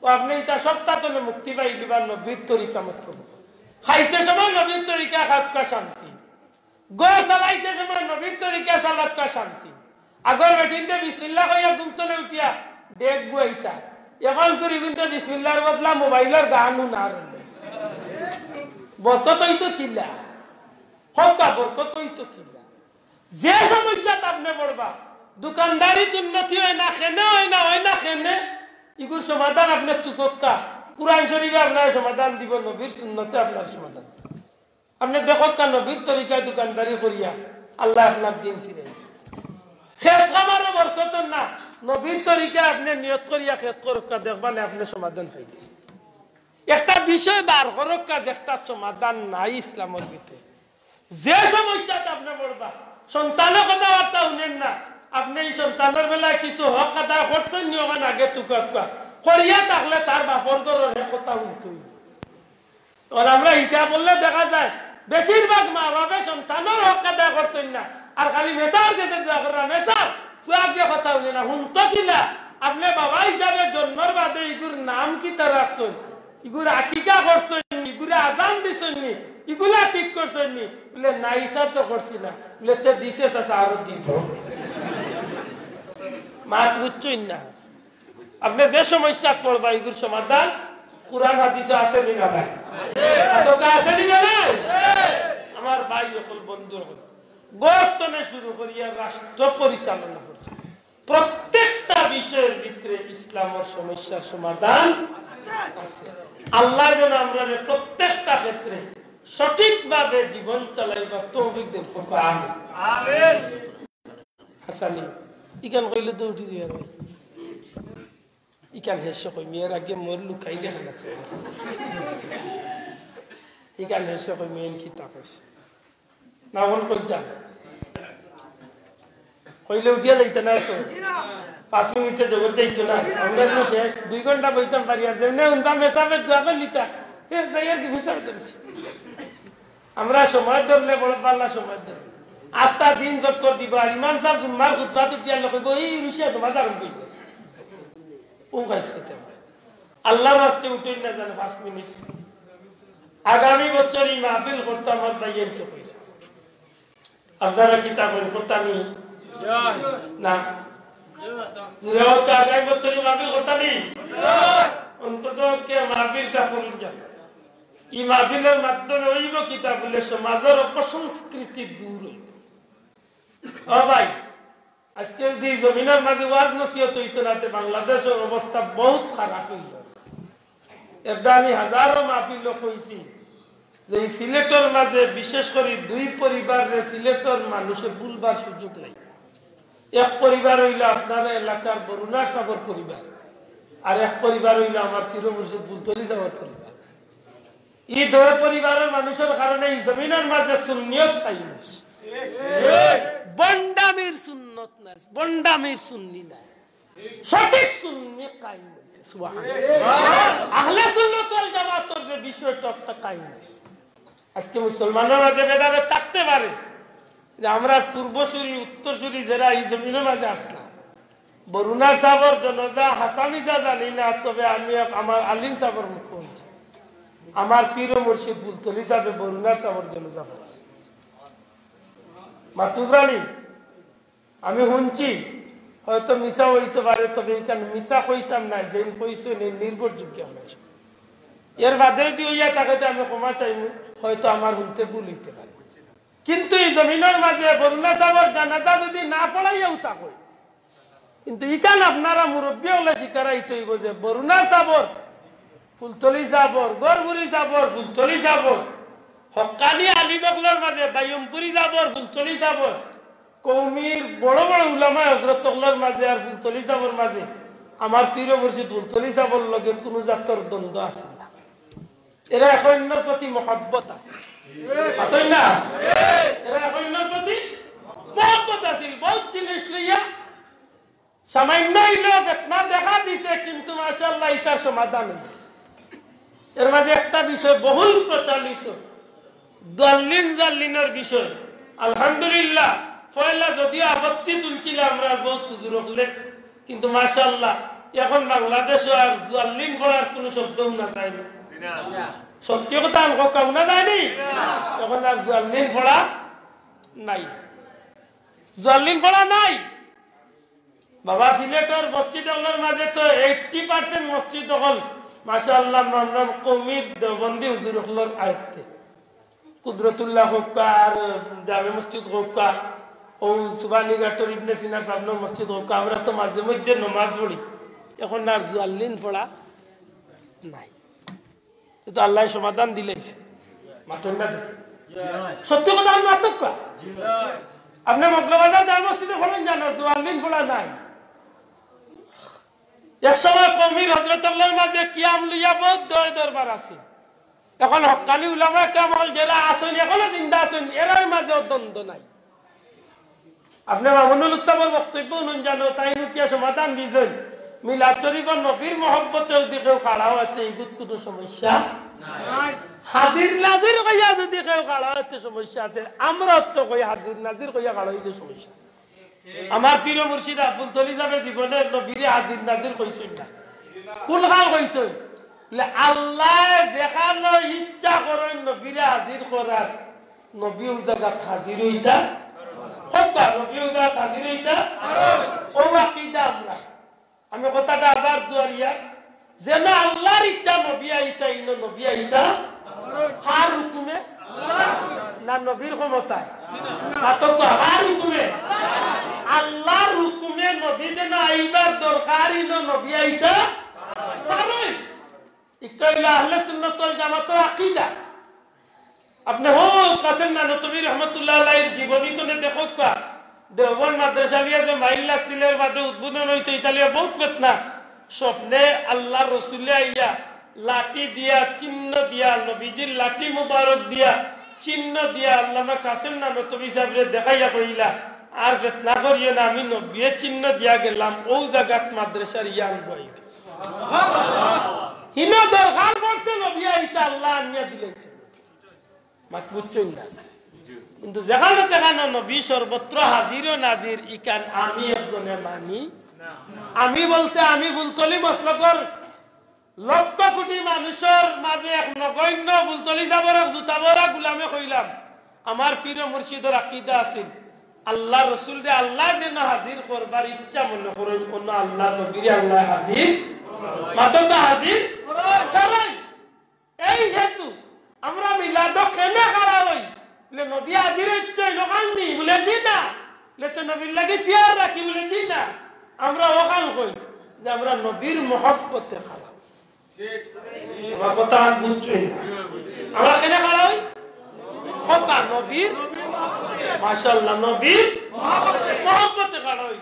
ও আপনে ইতা সবতা তনে মুক্তি পাইলিবা নবীর তরিকা মতো। খাইতে সময় নবীর তরিকা খাউক্কা শান্তি, ঘর চালাইতে সময় নবীর তরিকা চালাউক্কা শান্তি। আগর বেটিন্তে বিসমিল্লাহ কইয়া ঘুম তনে উঠিয়া ডেক বুয়াইতা, এখন করি কিন্তু বিসমিল্লাহর বদলা মোবাইলর গান হুনার। বরকত অইতো কিলা? কউক্কা, বরকত অইতো কিলা? যে সমস্যাত আপনে পড়বা, দোকানদারিত উন্নতি অয় না, কেনে অয় না, অয় না কেনে, ইগুর সমাধান আপনে তুকউক্কা। কোরআন শরীফে আপনারে সমাধান দিবো, নবীর সুন্নতে আপনারে সমাধান দিবো। আপনে দেখউক্কা, নবীর তরিকায় দোকানদারি করিয়া আল্লায় আপনার দিন ফিরাইবা। খেত খামারো বরকত অর না, নবীর তরিকায় আপনে নিয়ত করিয়া খেত করউক্কা, দেখবা নে আপনে সমাধান পাইলিছইন। একটা বিষয় বার করউক্কা, যেটার সমাধান নাই ইসলামর ভিতরে। যে সমস্যাত আপনে পড়বা, সন্তানে কথাবার্তা হুনের না, আপনে ই সন্তানর বেলায় কিছু হক আদায় করছইন নি, অখান আগে তুকাউক্কা। করিয়া থাকলে তার বাপর ঘরর হে কথা হুনতো অইবো। আর আমরা ইটা বললে দেখা যায়, বেশিরভাগ মা বাপে সন্তানর হক আদায় করছইন না, আর খালি মেসার গেছে দোয়া কররা, মেসার, ফুয়া গিয়া কথা হুনে না, হুনতো কিলা? আপনে বাবা হিসাবে জন্মর বাদে ইগুর নাম কিতা রাখছইন? ইগুর আকিকা করছইন নি, ইগুরে আজান দিছইন নি, ইগুলা ঠিক করছইন নি? বুলে, "না, ইতা তো করছি না।" বুলে, "তে দিছে চাচা, আরো দিব।" মাত বুঝছইন না? আপনে যে সমস্যাত পড়বা, ইগুর সমাধান কোরআন হাদিসো আছে নি না নাই? আছে নি না নাই? আমার ভাই অকল, বন্ধু অকল, ঘর তনে শুরু করিয়া রাষ্ট্র পরিচালনা করতে প্রত্যেকটা বিষয়র ভিতরে ইসলামর সমস্যার সমাধান আছে। আল্লায় যেন আমরারে প্রত্যেকটা ক্ষেত্রে সঠিকভাবে জীবন চালাইবার তৌফিক দেন। কউক্কা আমিন। আমিন। হাসানি, ইখান কইলে তো উঠি দিবা ভাই। ইখান হেষে কইমু, এর আগে মোর লুকাই দেখা আছে। ইখান হেষে কইমু, এন কিতা কইছে। না, অখন কইতাম। কইলে উঠিয়া যাইতা না তো। পাঁচ মিনিটে জগৎ যাইতো না। আমরা তো শেষ। দুই ঘন্টা বইতাম পারি, আর যেমনে হুনতাম মেসাবে দোয়া করি নিতা। এ, যাই আর কি, হিসাবে ধরেছি। আমরা সময় ধরলে বড় পাল্লা সময় ধরে। আস্তা দিন চক্কর দিবা, আর ইমাম সাব জুম্মার খুতবাত উঠিয়া কইবো, "এই রুশিয়া তোমার দারুণ কইছে।" ও গাইস কইতাম। আল্লাহর ওয়াস্তে উঠইন না জানো পাঁচ মিনিট। আগামী বছর ই মাহফিল করতাম, আমার ভাই এনতে কইরা। আপনারা কিতা কইন, করতা নি? না। জুড়ে কউক্কা, আগামী বছর ই মাহফিল করতা নি? অন্তত কে মাহফিলটা করুন যান। ই মাহফিলর মাধ্যমে অইবো কিতা বুলে সমাজর অপসংস্কৃতি দূর অইবো। ও ভাই, আজকে যদি ই জমিনর মাঝে ওয়াজ নসিহত অইতো না, তে বাংলাদেশর অবস্থা বহুত খারাপ অইলো। এরদা আমি হাজারো মাহফিলো কইছি যে ই সিলেটর মাঝে বিশেষ করি দুই পরিবাররে সিলেটর মানুষে ভুলবার সুযোগ নাই। এক পরিবার অইলো আপনারা এলাকার বরুণার সাবর পরিবার, আর এক পরিবার অইলো আমার পীর মুর্শিদ ফুলতলি সাবর পরিবার। ই দুই পরিবারর মানুষর কারণে ই জমিনর মাঝে সুন্নিয়ত কায়েম অইছে। ভন্ডামির সুন্নত নাই, ভন্ডামির সুন্নি নাই, সঠিক সুন্নি কায়েম অইছে। সুবহানাল্লাহ। আহলে সুন্নত ওয়াল জামাতর যে বিষয়টা, ওটা কায়েম অইছে। আজকে মুসলমানর মাঝে ভেদাভেদ থাকতে পারে, যে আমরা পূর্বসূরি, উত্তরসূরি যেরা ই জমিনর মাঝে আছলাম, বরুণা সাবর জানাজা হাছা মিছা জানি না, তবে আমি এক-, আমার আলিম সাবর মুখে হুনছি। আমার পীর ও মুর্শিদ ফুলতলি সাবে বরুণার সাবর জানাজা পড়ছে। মাতুজ রানী, আমি হুনছি, হয়তো মিছা অইতো পারে, তবে ইখান মিছা কইতাম না, যেইন কইছইন এইন নির্ভরযোগ্য মানুষ। এর বাদে যদি অইয়া থাকে, তে আমি ক্ষমা চাইমু, হয়তো আমার হুনতে ভুল অইতে পারে। কিন্তু ই জমিনর মাঝে বরুণা সাবর জানাজা যদি না পড়াইয়াও থাকইন, কিন্তু ইখান আপনারা মুরব্বি অকলে স্বীকার অইতো অইবো যে বরুণা সাবর, ফুলতলি সাবর, গড়বুড়ি সাবর, ফুলতলি সাবর, হক্কানি আলিম অকলর মাঝে বাইয়মপুরি সাবর, ফুলতলি সাবর, কওমির বড় বড় উলামায়ে হযরত অকলর মাঝে আর ফুলতলি সাবর মাঝে আমার পীর মুর্শিদ ফুলতলি সাবর লগে কুনু জাতর দ্বন্দ্ব আছিল না। এরা এক অইন্যর প্রতি মহব্বত আছিল। মাতইন না? এরা এক অইন্যর প্রতি মহব্বত আছিল। বহুত জিনিস লইয়া সামান্য অইলেও ফিতনা দেখা দিছে, কিন্তু মাশাআল্লাহ, ইটার সমাধান অইছে। এর মাঝে একটা বিষয় বহুল প্রচলিত, দল্লিন জাল্লিনর বিষয়। আলহামদুলিল্লাহ, পয়লা যদিও আপত্তি তুলছিলা আমরার বউত হুজুর অকলে, কিন্তু মাশাআল্লাহ, এখন বাংলাদেশো আর জুয়াল্লিন পড়ার কুনু শব্দ হুনা যায় না। সত্যি কথা আমি কউক্কা, হুনা যায়নি? এখন আর জুয়াল্লিন পড়া নাই, জুয়াল্লিন পড়া নাই। বাবা, সিলেটর মসজিদ অকলর মাঝে তো eighty percent মসজিদ অকল, মাশাআল্লাহ, নম নম কওমি দেওবন্দি হুজুর অকলর আয়ত্তে। কুদরতুল্লাহ কউক্কা, আর জামে মসজিদ কউক্কা, অউ সুবহানীঘাটর ইবনে সিনা সাবনর মসজিদ কউক্কা, আমরা তো মাঝে মধ্যে নমাজ পড়ি, এখন আর জুয়াল্লিন পড়া নাই। তো আল্লায় সমাধান দিলাইছে। মাতইন না দেখি। সত্যি কথা আমি মাতউক্কা। আপনে মগলবাজার জামে মসজিদো পড়ইন জানো, জুয়াল্লিন পড়া নাই। এক সময় কওমির হজরত অকলর মাঝে কিয়াম লইয়া বউত দয় দরবার আছিল। এখন হক্কানি উলামায়ে কেরাম অকল যেরা আছইন, এখনো জিন্দা আছইন, এরার মাঝেও দ্বন্দ্ব নাই। আপনে মামুনুল হক সাবর বক্তব্য হুনইন জানো, তাইন উঠিয়া সমাধান দিছইন। মিলাদ শরিফো নবীর মহব্বতে যুদি কেউ খাড়া অয়, তে ইগুত কুনু সমস্যা নাই। হাজির নাজির কইয়া যুদি কেউ খাড়া অয়, তে সমস্যা আছে। আমরা তো কই হাজির নাজির কইয়া খাড়া অইলে সমস্যা। আমার পীর মুর্শিদ ফুলতলি সাবে জীবনে নবীরে হাজির নাজির কইছইন না। কুনখান কইছইন? বলে, আল্লায় যেখানো ইচ্ছা করইন নবীরে হাজির করার, নবী অউ জাগাত হাজির অইতা। কউক্কা, নবী অউ জাগাত হাজির অইতা। অউ আকিদা আমরা। আমি কথাটা আবার দুয়ারিয়া, যেন আল্লার ইচ্ছা নবী আইতা, ইনো নবী আইতা। কার হুকুমে? না নবীর ক্ষমতায়? মাতউক্কা, কার হুকুমে? আল্লার হুকুমে নবী যেন আইবার দরকার, ইনো নবী আইতা। কারণ ইটা অইলো আহলে সুন্নাত ওয়াল জামাতর আকিদা। আপনে হউ কাসেম নানতবী রহমতুল্লাহ আলাইহির জীবনী তনে দেখউক্কা, দেওবন্দ মাদ্রাসা লইয়া যে মাইল লাগছিল, এর বাদে উদ্বোধন অইতো, ইতা লইয়া বউত ফেতনা। স্বপ্নে আল্লার রসুলে আইয়া লাঠি দিয়া, চিহ্ন দিয়া, নবীজির লাঠি মুবারক দিয়া, চিহ্ন দিয়া আল্লামা কাসেম নানতবী সাবরে দেখাইয়া কইলা, আর ফেতনা করিও না, আমি নবীয়ে চিহ্ন দিয়া গেলাম, অউ জাগাত মাদ্রাসার ইয়ান বই। হিনো দরকার পড়ছে নবী আইতা, আল্লায় আনিয়া দিলাইছে। মাত বুঝছইন না? কিন্তু যেখানো তেখানো নবী সর্বত্র হাজির ও নাজির, ইখান আমি একজনে মানি। আমি বলতে আমি ফুলতলি মসলকর লক্ষ কোটি মানুষর মাঝে এক নগণ্য ফুলতলি সাবর এক জুতা বরা গুলামে কইলাম, আমার পীর মুর্শিদর আকিদা আছিল, আল্লার রসুলরে আল্লায় যেন হাজির করবার ইচ্ছা মনে করইন, অনো আল্লার নবীরে আল্লায় হাজির, মাতউক্কা হাজির করইন। এই হেতু আমরা মিলাদো কেনে খাড়া অই? বলে, নবী হাজির অইছইন, অখান নি? বলে, জি না। বলে, তে নবীর লাগি চেয়ার রাখি? বলে, জি না। আমরা অখান কই যে আমরা নবীর মহব্বতে খাড়া অই। আমার কথা আর বুঝছইন না? আমরা কেনে খাড়া অই? কউক্কা, নবীর, মাশাআল্লাহ, নবীর মহব্বতে খাড়া অই।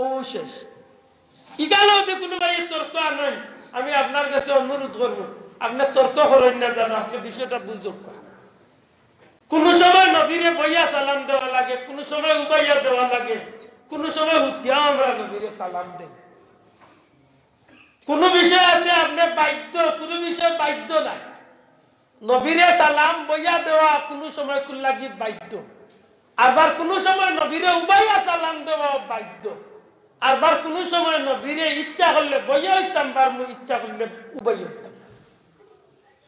অউ শেষ। ইখানো যুদি কুনু ভাইয়ে তর্ক আনইন, আমি আপনার গেছে অনুরোধ করমু, আপনে তর্ক করইন না জানো, আপনে বিষয়টা বুঝউক্কা। কুনু সময় নবীরে বইয়া সালাম দেওয়া লাগে, কুনু সময় উবাইয়া দেওয়া লাগে, কুনু সময় হুতিয়াও আমরা নবীরে সালাম দেই। কুনু বিষয় আছে আপনে বাধ্য, কুনু বিষয় বাধ্য নায়। নবীরে সালাম বইয়া দেওয়া কুনু সময় কুন লাগি বাধ্য, আরবার কুনু সময় নবীরে উবাইয়া সালাম দেওয়া বাধ্য, আরবার কুনু সময় নবীরে ইচ্ছা করলে বইয়া অইতাম পারমু, ইচ্ছা করলে উবাইয়া অইতাম।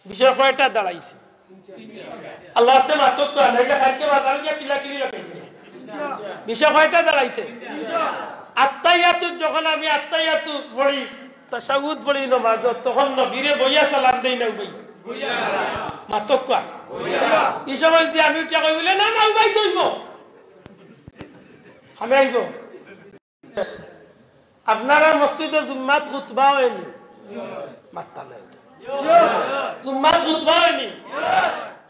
বিষয় কয়টা দাঁড়াইছে? আল্লার ওয়াস্তে মাতউক্কা, নাইলে কাইলকে বাজারো গিয়া কিলাকিলি লাগাই দিবা। বিষয় কয়টা দাঁড়াইছে? আত্তাহিয়াতুত যখন আমি আত্তাহিয়াতু পড়ি, তাশাহুদ পড়ি নমাজত, তখন নবীরে বইয়া সালাম দেই না উবাইয়া? মাতউক্কা। ই সময় যুদি আমি উঠিয়া কই বলে, "না, না, উবাইতে অইবো।" আমি আইবো। আপনারার মসজিদো জুম্মাত খুতবা অয়নি? মাত্তা নাই। জুম্মাত খুতবা অয়নি?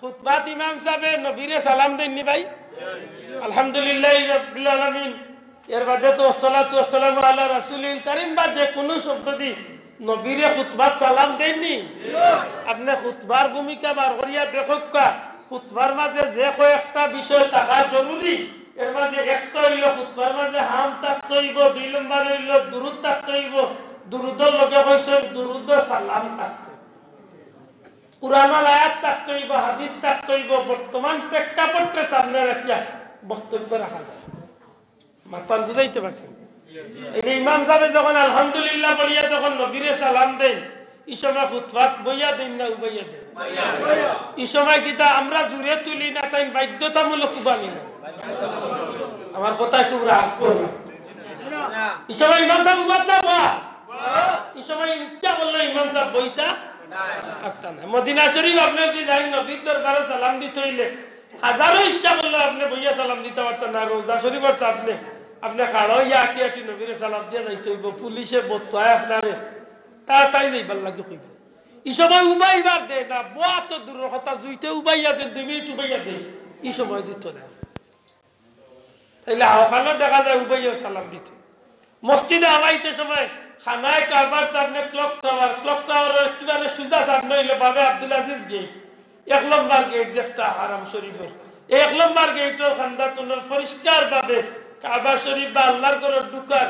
খুতবাত ইমাম সাবে নবীরে সালাম দেইননি ভাই? আলহামদুলিল্লাহি রাব্বিল আলামিন। এর বাদে তো আসসালাতু ওয়াসসালামু আলা রাসূলিল কারীম বাদে কুনু শব্দ দি নবীরে খুতবাত সালাম দেইননি? আপনে খুতবার ভূমিকা বার করিয়া দেখউক্কা, খুতবার মাঝে যে কয়েকটা বিষয় থাকা জরুরি, এর মাঝে একটা অইলো খুতবার মাঝে হাম থাকতে অইবো, দুই নম্বর অইলো দুরুদ থাকতে অইবো, দুরুদর লগে কইছইন দুরুদর সালাম থাকতে অইবো। কুরআনর আয়াত থাকতে অইবো, হাদিস থাকতে অইবো, বর্তমান প্রেক্ষাপটরে সামনে রাখিয়া। বক্তব্য রাখা যায়। মাতটা বুঝাইতে পারছি? এই যে ইমাম সাহেব যখন আলহামদুলিল্লাহ বলিয়া যখন নবীরে সালাম দেন, ই সময় খুতবাত বইয়া দেন না উবাইয়া দেন? ই সময় কিতা আমরা জুরে তুলি না, তাই বাধ্যতামূলক উবানি না? আমার কথা একটু রাগ করো। ই সময় ইমাম সাহেব উবাত না বা? ই সময় ইচ্ছা করলে ইমাম সাহেব বইতা পারতা না। মদিনা শরীফ আপনি যদি যাইন, নবীর দরবারে সালাম দিতে হইলে হাজারো ইচ্ছা করলে আপনি বইয়া সালাম দিতে পারতেন না। রোজা শরীফর সামনে আপনি খাড়া হইয়া আটি আটি নবীরে সালাম দিয়া যাইতে হইব। পুলিশে বতুয়ায় আপনারে তাড়াতাড়ি যাইবার লাগি কইব। ই সময় উবাইবার দে না, বওয়া তো দূরর কথা, জুইতে উবাইয়া যে দুই মিনিট উবাইয়া দে, ই সময় দিত না। তাইলে আওখানো দেখা যায় উবাইয়া সালাম দিতে। মসজিদে আওয়াইতে সময় খানায় কাবার সামনে ক্লক টাওয়ার, ক্লক টাওয়ারর একেবারে সুজা সামনে হইলে বাবে আব্দুল আজিজ গেট, এক নম্বর গেট যেটা হারাম শরীফর, এই এক নম্বর গেটর কান্দাত পরিষ্কার ভাবে কাবা শরীফ বা আল্লাহর ঘরো ঢুকার,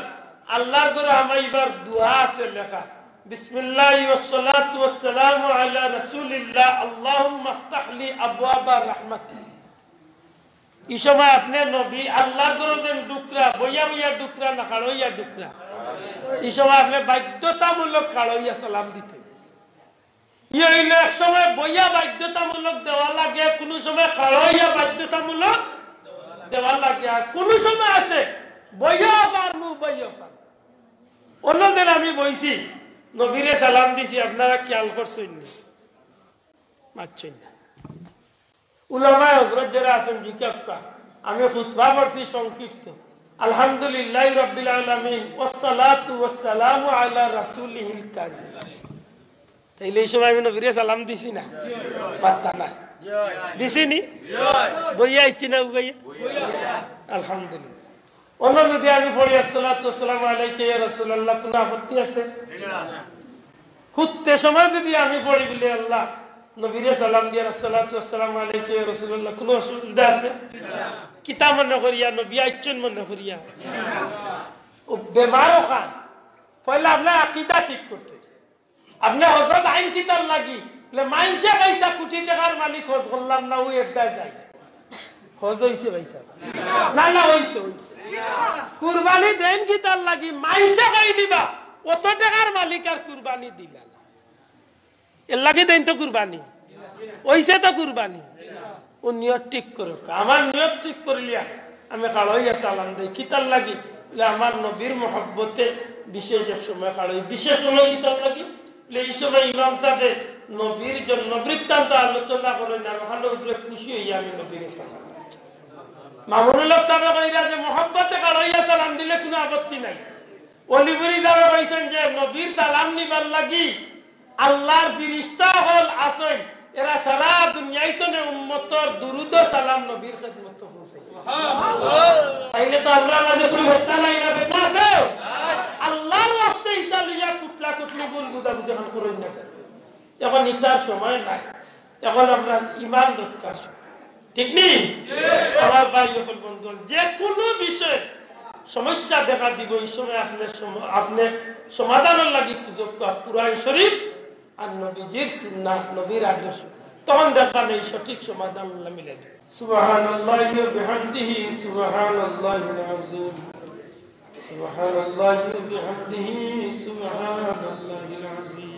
আল্লাহর ঘরো হামাইবার দোয়া আছে লেখা, বিসমিল্লাহি ওয়াসসালাতু ওয়াসসালামু আলা রাসূলিল্লাহ, আল্লাহুম্মা ইফতাহ লি আবওয়াবা রাহমাতিক। ই সময় আপনে নবী আল্লাহর ঘরো যেন ঢুকরা, বইয়া বইয়া ঢুকরা না খাড়া হইয়া ঢুকরা? ই সময় আপনে বাধ্যতামূলক খাড়া হইয়া সালাম দিতে। ই হইল এক সময় বইয়া বাধ্যতামূলক দেওয়া লাগে, কুনু সময় খাড়া হইয়া বাধ্যতামূলক দেওয়া লাগে, আর কুনু সময় আছে বইয়া পারমু, বইয়া পারমু। অন্যদিন আমি বইছি, নবীরে সালাম দিছি, আপনারা খেয়াল করছেন নি? মাতছেন না। উলামায়ে হযরত যারা আছেন, জিকাপ্পা, আমি খুতবা পড়ছি সংক্ষিপ্ত, আলহামদুলিল্লাহি রাব্বিল আলামিন, ওয়াসসালাতু ওয়াসসালামু আলা রাসূলিহিল কারীম। তাইলে ই সময় আমি নবীরে সালাম দিছি না? পাত্তা নাই। দিছি নি? বইয়া আইছি না উবাইয়া? আলহামদুলিল্লাহ। অন্য যদি আমি পড়ি, "আসসালাতু ওয়াসসালামু আলাইকা ইয়া রাসূলুল্লাহ", কুনু আপত্তি আছে? হুততে সময় যদি আমি পড়ি বলি, "আল্লাহ, নবীরে সালাম দিয়া আসসালাতু ওয়াসসালামু আলাইকা ইয়া রাসূলুল্লাহ", কুনু অসুবিধা আছে? কিতা মনে করিয়া? নবী আইছইন মনে করিয়া। ও বেমার অখান। পয়লা আপনার আকিদা ঠিক করতে। আপনে হজো যাইন কিতার লাগি? বলে, "মাইনষে কইতা কুটি টেকার মালিক, হজ করলাম না, অউ এরদায় যাই।" হজ অইছে ভাইসাব? না, না, অইছে, অইছে। কুরবানি দেইন কিতার লাগি? মাইনষে কই দিবা, "অত টেকার মালিক আর কুরবানি দিলা না।" এর লাগি দেইন তো কুরবানি। অইছে তো কুরবানি। ও নিয়ত ঠিক করো। আমার নিয়ত ঠিক করিলিয়া আমি খাড়া হইয়া সালাম দেই। কিতার লাগি? বলে, আমার নবীর মহব্বতে বিশেষ এক সময় খাড়া হই। বিশেষ সময় কিতার লাগি? বলে, ই সময় ইমাম সাহেবে নবীর জন্ম বৃত্তান্ত আলোচনা করেন, আর অখানর উপরে খুশি হইয়া আমি নবীরে সালাম দেই। মামুনুল হক সাহেবে কইরা যে মহব্বতে খাড়া হইয়া সালাম দিলে কুনু আপত্তি নাই। অলিপুরি সাহেবে কইছইন যে নবীর সালাম নিবার লাগি আল্লাহর ফিরিস্তা অকল আছইন, এরা সারা দুনিয়াইত নে উম্মতর দুরুদ ও সালাম নবীর খেদমতো পৌঁছাইন। তাইলে তো আমরার মাঝে কুনু ফেরেশতা নাই, না ফেরেশতা আছে? আল্লাহর ওয়াস্তে ইতা লইয়া কুটলা কুটলি ভুল বুঝাবুঝি অখন করইন না। অখন ইতার সময় নাই, অখন আমরার ইমান দরকার। ঠিক নি? আমার ভাই অকল, বন্ধু অকল, যে কুনু বিষয়ে সমস্যা দেখা দিবো, ই সময় আপনে সম-, আপনে সমাধানর লাগি খুঁজউক্কা কুরআন শরীফ আর নবীজির সুন্নাহ, নবীর আদর্শ, তখন দেখবা নে ই সঠিক সমাধান আল্লাহ মিলাই দিবো। সুবহানাল্লাহি ওয়া বিহামদিহি, সুবহানাল্লাহিল আযীম। সুবহানাল্লাহি ওয়া বিহামদিহি, সুবহানাল্লাহিল আযীম।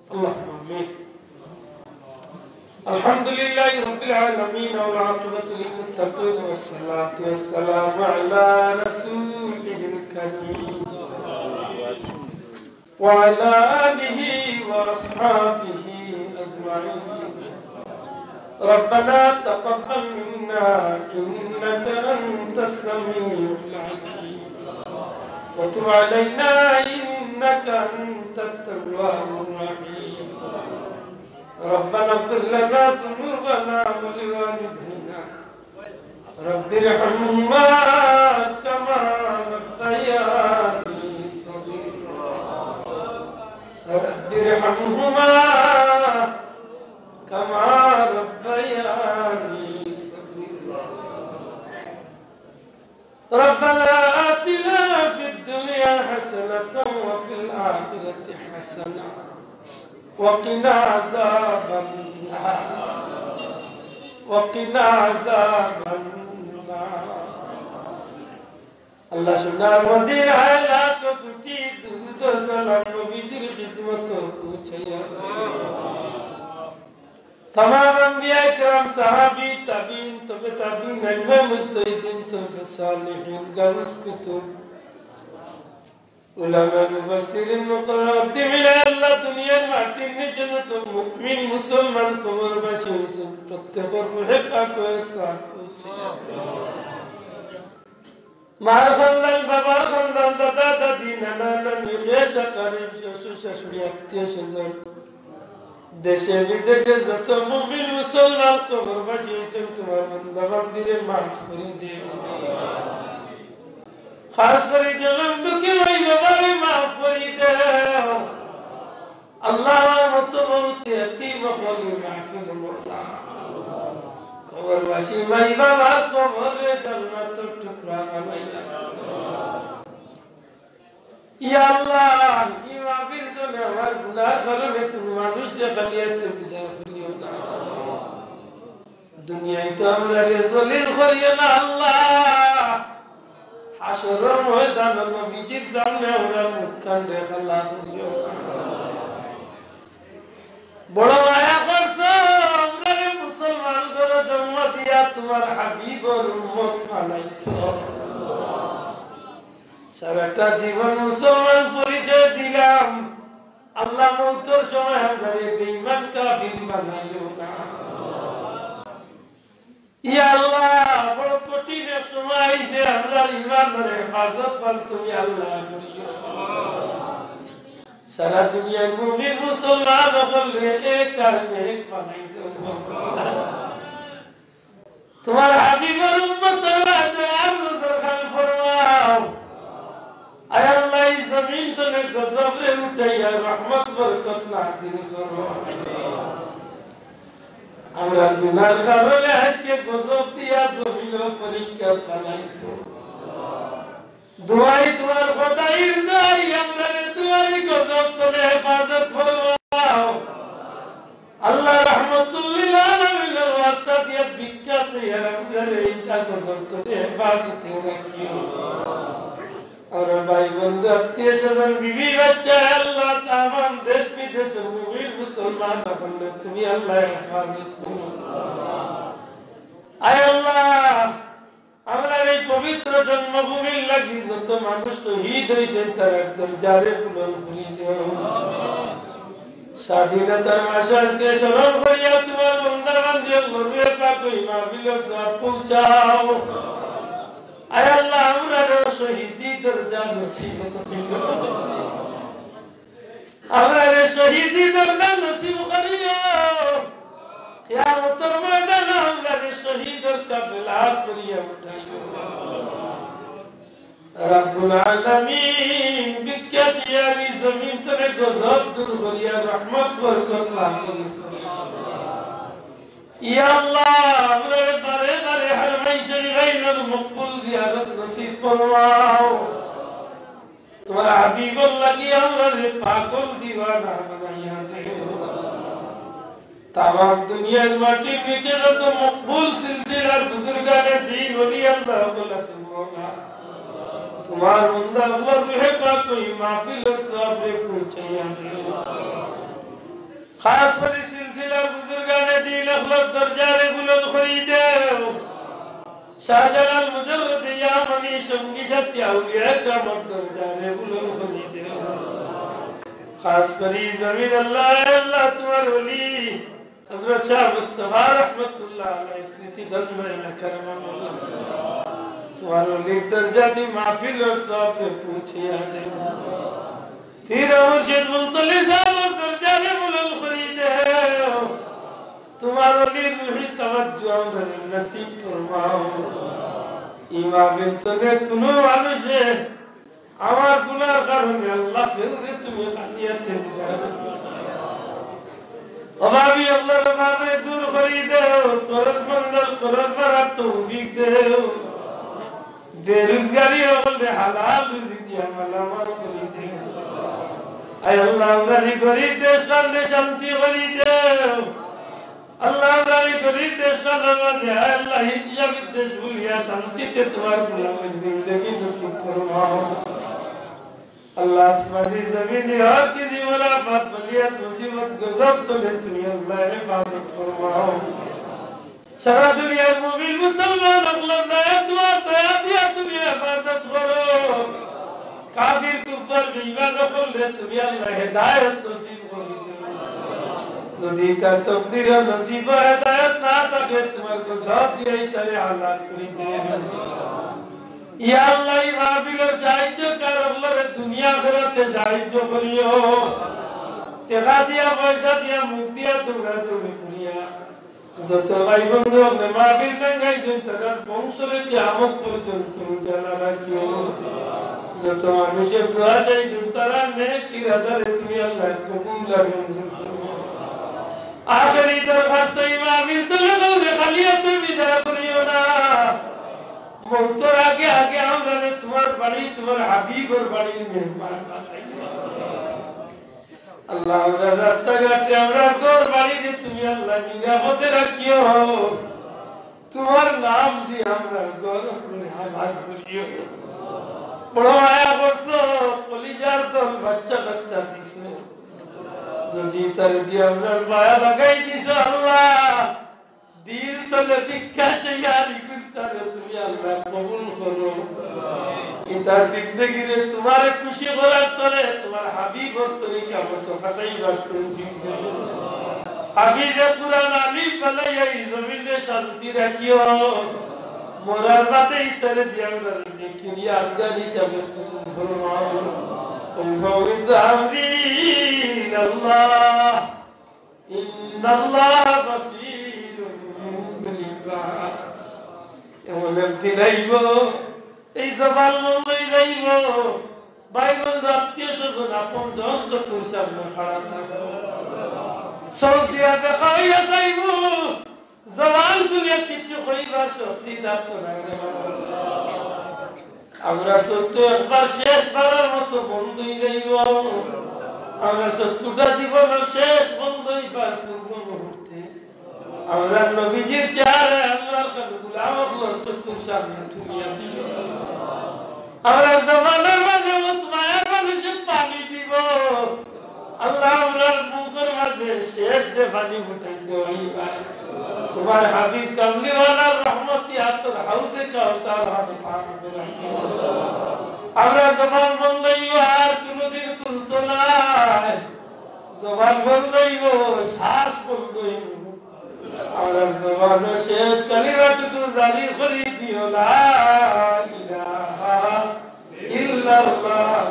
اللهم آمين. الحمد لله رب العالمين، والعاقبة للمتقين، والصلاة والسلام على رسوله الكريم، وعلى آله وأصحابه أجمعين. ربنا تقبل منا إنك أنت السميع العليم، وتب علينا إنك أنت التواب الرحيم. ربنا اغفر لنا ذنوبنا ولوالدينا، رب ارحمهما كما ربياني صغيرا. رب ارحمهما كما ربياني صغيرا. ربنا آتنا في الدنيا حسنة وفي الآخرة حسنة وقنا عذاب النار. وقنا عذاب النار. আল্লাহ, সোনার মদিনায় লাখ কোটি দুরূদ ও সালাম নবীজির খিদমতে পৌঁছাইয়া দেও। তামাম আম্বিয়া কেরাম, সাহাবী, তাবিঈন, তবে তাবিঈন, আইম্মায়ে মুজতাহিদিন, সলফে সালেহিন, গাউস কুতুব, উলামা, মুফাসসিরিন, মুতাকাদ্দিমিন, আল্লাহ, দুনিয়ার মাটির নিচে যত মুমিন মুসলমান কবরবাসী অইছইন, প্রত্যেকর রুহে পাকো সওয়াব পৌঁছে। মার খান্দান, বাবার খান্দান, দাদা দাদি, নানা নানি, খাস আকরিব, শ্বশুর শাশুড়ি, আত্মীয় স্বজন, দেশে বিদেশে যত মুমিন মুসলমান কবরবাসী অইছইন, তুমার বান্দা বান্দিরে মাফ করি দেও। খাস করি জনম দুঃখী ওই বাবারে মাফ করি দেও। আল্লাহ, আমার মতো বহুত এতিম অকলর মাহফিল, মওলা, কবরবাসী মাই বাবার কবররে জান্নাতর টুকরা বানাইয়া। ইয়া আল্লাহ, ই মাহফিল জন্য আমার গুনার কারণে কুনু মানুষরে খালি আতে বিদায় করিও না। দুনিয়াত তো আমরারে জলিল করিও না আল্লাহ। হাশরর ময়দানো নবীজির সামনে আমরার মুখখানরে কালা করিও না। বড় মায়া করছো, আমরারে মুসলমান ঘরো জন্ম দিয়া তুমার হাবিবর উম্মত বানাইছো। সারাটা জীবন মুসলমান পরিচয় দিলাম, আল্লাহ, মউতর সময় আমরারে বেঈমান কাফির বানাইও না। ইয়া আল্লাহ, বড় কঠিন এক সময় আইছে, আমরার ইমানর হেফাজত কর তুমি আল্লাহ করিও। সারা দুনিয়ার মুমিন মুসলমান অকলরে এক আর এক বানাই দেও। তুমার হাবিবর উম্মতর মাঝে আর নজর খান ফরমাও। আয় আল্লাহ, ই জমিন তনে গজবরে উঠাইয়া রহমত বরকত নাজিল করো। আমরার গুনার কারণে আজকে গজব দিয়া জমিনো পরীক্ষা ফালাইছো। দোয়াই তুমার খোদাইর দোয়াই, আমরারে তুমার ই গজব তনে হেফাজত ফরমাও। আল্লাহ রাহমাতুল লিল আলামিনর ওয়াস্তা দিয়া ভিক্ষা চাইয়ার আমরারে ইতা গজব তনে হেফাজতে রাখিও। আমরার ভাই বন্ধু আত্মীয় স্বজন বিবি বাচ্চা আল্লাহ তামাম দেশ বিদেশর মুমিন মুসলমান অকলরে তুমি আল্লাহ হেফাজত করো। আয় আল্লাহ, আমরার ই পবিত্র জন্মভূমির লাগি যত মানুষ শহীদ অইছে, তারার দরজারে বুলন্দ করি দেও। স্বাধীনতার মাস আজকে স্মরণ করিয়া তুমার বান্দা বান্দি অকলর রুহে পাকো ই মাহফিলর সওয়াব পৌঁছাও। আয় আল্লাহ, আমরারেও শহীদি দরজা নসিব করিও। আমরারে শহীদি দরজা নসিব করিও। কিয়ামতর ময়দানো আমরারে শহীদর কাফেলা করিয়া উঠাইও। রব্বুল আলামিন, ভিক্ষা দিয়া ই জমিন তনে গজব দূর করিয়া রহমত বরকত নাজিল করো। ইয়া আল্লাহ, আমরারে বারে বারে হারমাইন শরীফ আইয়া মকবুল জিয়ারত নসিব ফরমাও। তুমার হাবিবর লাগি আমরারে পাগল দিওয়ানা বানাইয়া দেও। তামাম দুনিয়ার মাটির নিচে যত মকবুল সিলসিলার বুজুর্গানে দ্বীন ওলি আল্লাহ অকল আছইন মওলা, তুমার বান্দা অকলর রুহে পাকো ই মাহফিলর সওয়াবরে পৌঁছাইয়া দেও। খাস করি সিলসিলার বুজুর্গানে দ্বীন অকলর দরজারে বুলন্দ করি দেও। শাহজালাল মুজাররদে ইয়ামানি সঙ্গী সাথী আউলিয়া কেরামর দরজারে বুলন্দ করি দেও। খাস করি জমিন আল্লাহ, আল্লাহ তুমার ওলি হযরত শাহ মুস্তাফা রহমতুল্লাহ আলাইহির স্মৃতি ধন্য এলাকার মামলা। তুমার ওলির দরজাদি মাহফিলর সওয়াবরে পৌঁছাইয়া দেও। পীর মুর্শিদ মুলতলি সাহেবর দরজারে বুলন্দ করি দেও। তুমার ওলির রুহি তাওয়াজ্জু আমরারে নসিব ফরমাও। ই মাহফিল তনে কুনু মানুষে আমার গুনার কারণে আল্লাহ কেউরে তুমি খালি আতে বিদায় করিও না। অভাবী অকলর অভাবরে দূর করি দেও, করজমন্দর করজ বাড়ার তৌফিক দেও। বেরুজগারি অকলরে হালাল রুজি দিয়া মালামাল করি দেও। আয় আল্লাহ, আমরার ই গরিব দেশখানরে শান্তি করি দেও। আল্লাহ, আমরা এই গরিব দেশখানর মাঝে, আয় আল্লাহ, হিংসা বিদ্বেষ ভুলিয়া শান্তিতে তোমার গোলামের জিন্দেগি নসিব ফরমাও। আল্লাহ, আসমানি জমিনি হর কিসিমর আফাত, বালিয়াত, মুসিবত, গজব তলে তুমি আল্লাহ হেফাজত ফরমাও। সারা দুনিয়ার মুমিন মুসলমান অকলর দায় তোমার দায় দিয়া তুমি হেফাজত করো। কাফির কুফার বেঈমান অকলরে তুমি আল্লাহ হেদায়েত নসিব করি দেও। যদি তার তকদির ও নসিব ও হেদায়েত না থাকে, তোমার গজব দিয়া ইতারে হালাক করি দেও। ইয়া আল্লাহ, এই মাহফিলর সাহায্যকার অকলরে দুনিয়া আখিরাতে সাহায্য করিও। টেকা দিয়া, পয়সা দিয়া, মুখ দিয়া, দৌড়াদৌড়ি করিয়া যত ভাই বন্ধু অকলে মাহফিল টাঙ্গাইছইন, তারার বংশরে কিয়ামত পর্যন্ত উজালা রাখিও। যত মানুষে দোয়া চাইছইন, তারার নেক ইরাদারে তুমি আল্লাহ কবুল আর মঞ্জুর করো। আখেরি দরখাস্ত, এই মাহফিল তলে কাউরে খালি হাতে বিদায় করিও না। মউতর আগে আগে আমরারে তোমার বাড়ি, তোমার হাবিবর বাড়ির মেহমান বানাইও। আল্লাহ, আমরার রাস্তাঘাটে, আমরার ঘর বাড়িরে তুমি আল্লাহ নিরাপদে রাখিও। তোমার নাম দিয়া আমরার ঘর অকলরে আবাদ করিও। বড় মায়া করছো, কলিজার দল বাচ্চা কাচ্চা দিছো। যদি তারে দিয়া আমরার মায়া লাগাই দিছো আল্লাহ, দিল তলে ভিক্ষা চাইয়া ই করতারে তুমি আল্লাহ কবুল করো। ইতার জিন্দেগিরে তোমারে খুশি করার তরে, তোমার হাবিবর তরিকা মতো খাটাইবার তৌফিক দাও। হাফিজে কুরআন আলিম বানাইয়া ই জমিনে শান্তি রাখিও। মরার বাদে ইতারে দিয়া আমরার নেকির ইয়াদগার হিসাবে কবুল ফরমাও। وأفوض أمري إلى الله إن الله بصير بالعباد। এমন একদিন আইব, এই জবান বন্ধ অই যাইব, ভাই বন্ধু, আত্মীয় স্বজন, আপন জন চকুর সামনে খাড়া থাকব। চউখ দিয়া দেখা অইয়া যাইব, জবান খুলিয়া কিচ্ছু কইবার শক্তি থাকতো নায় রে বাবা। আমরার চউখ তো একবার শেষ বারর মতো বন্ধ অই যাইব। আমরার চউখ দুটা জীবনর শেষ বন্ধ অইবার পূর্ব মুহূর্তে আমরার নবীজির চেহারায় আমরার খালি গোলাম অকলর চকুর সামনে তুলিয়া দিও। আমরার জবানর মাঝে উতমায়ার মানুষে পানি দিব। আল্লাহ, আমরার মুখর মাঝে শেষ যে পানি ফুটাই দেওয়াই ভাই, তোমার হাবিব কামলিওয়ালার রহমতি আতর হাউজে কাউসার হাতে পান করাই দিও। আমরার জবান বন্ধ অইব, আর কোনোদিন খুলতো নায়। জবান বন্ধ অইব, শ্বাস বন্ধ অইব। আমরার জবানর শেষ কালিমাটুকু জারি করি দিও, লা ইলাহা ইল্লাল্লাহ।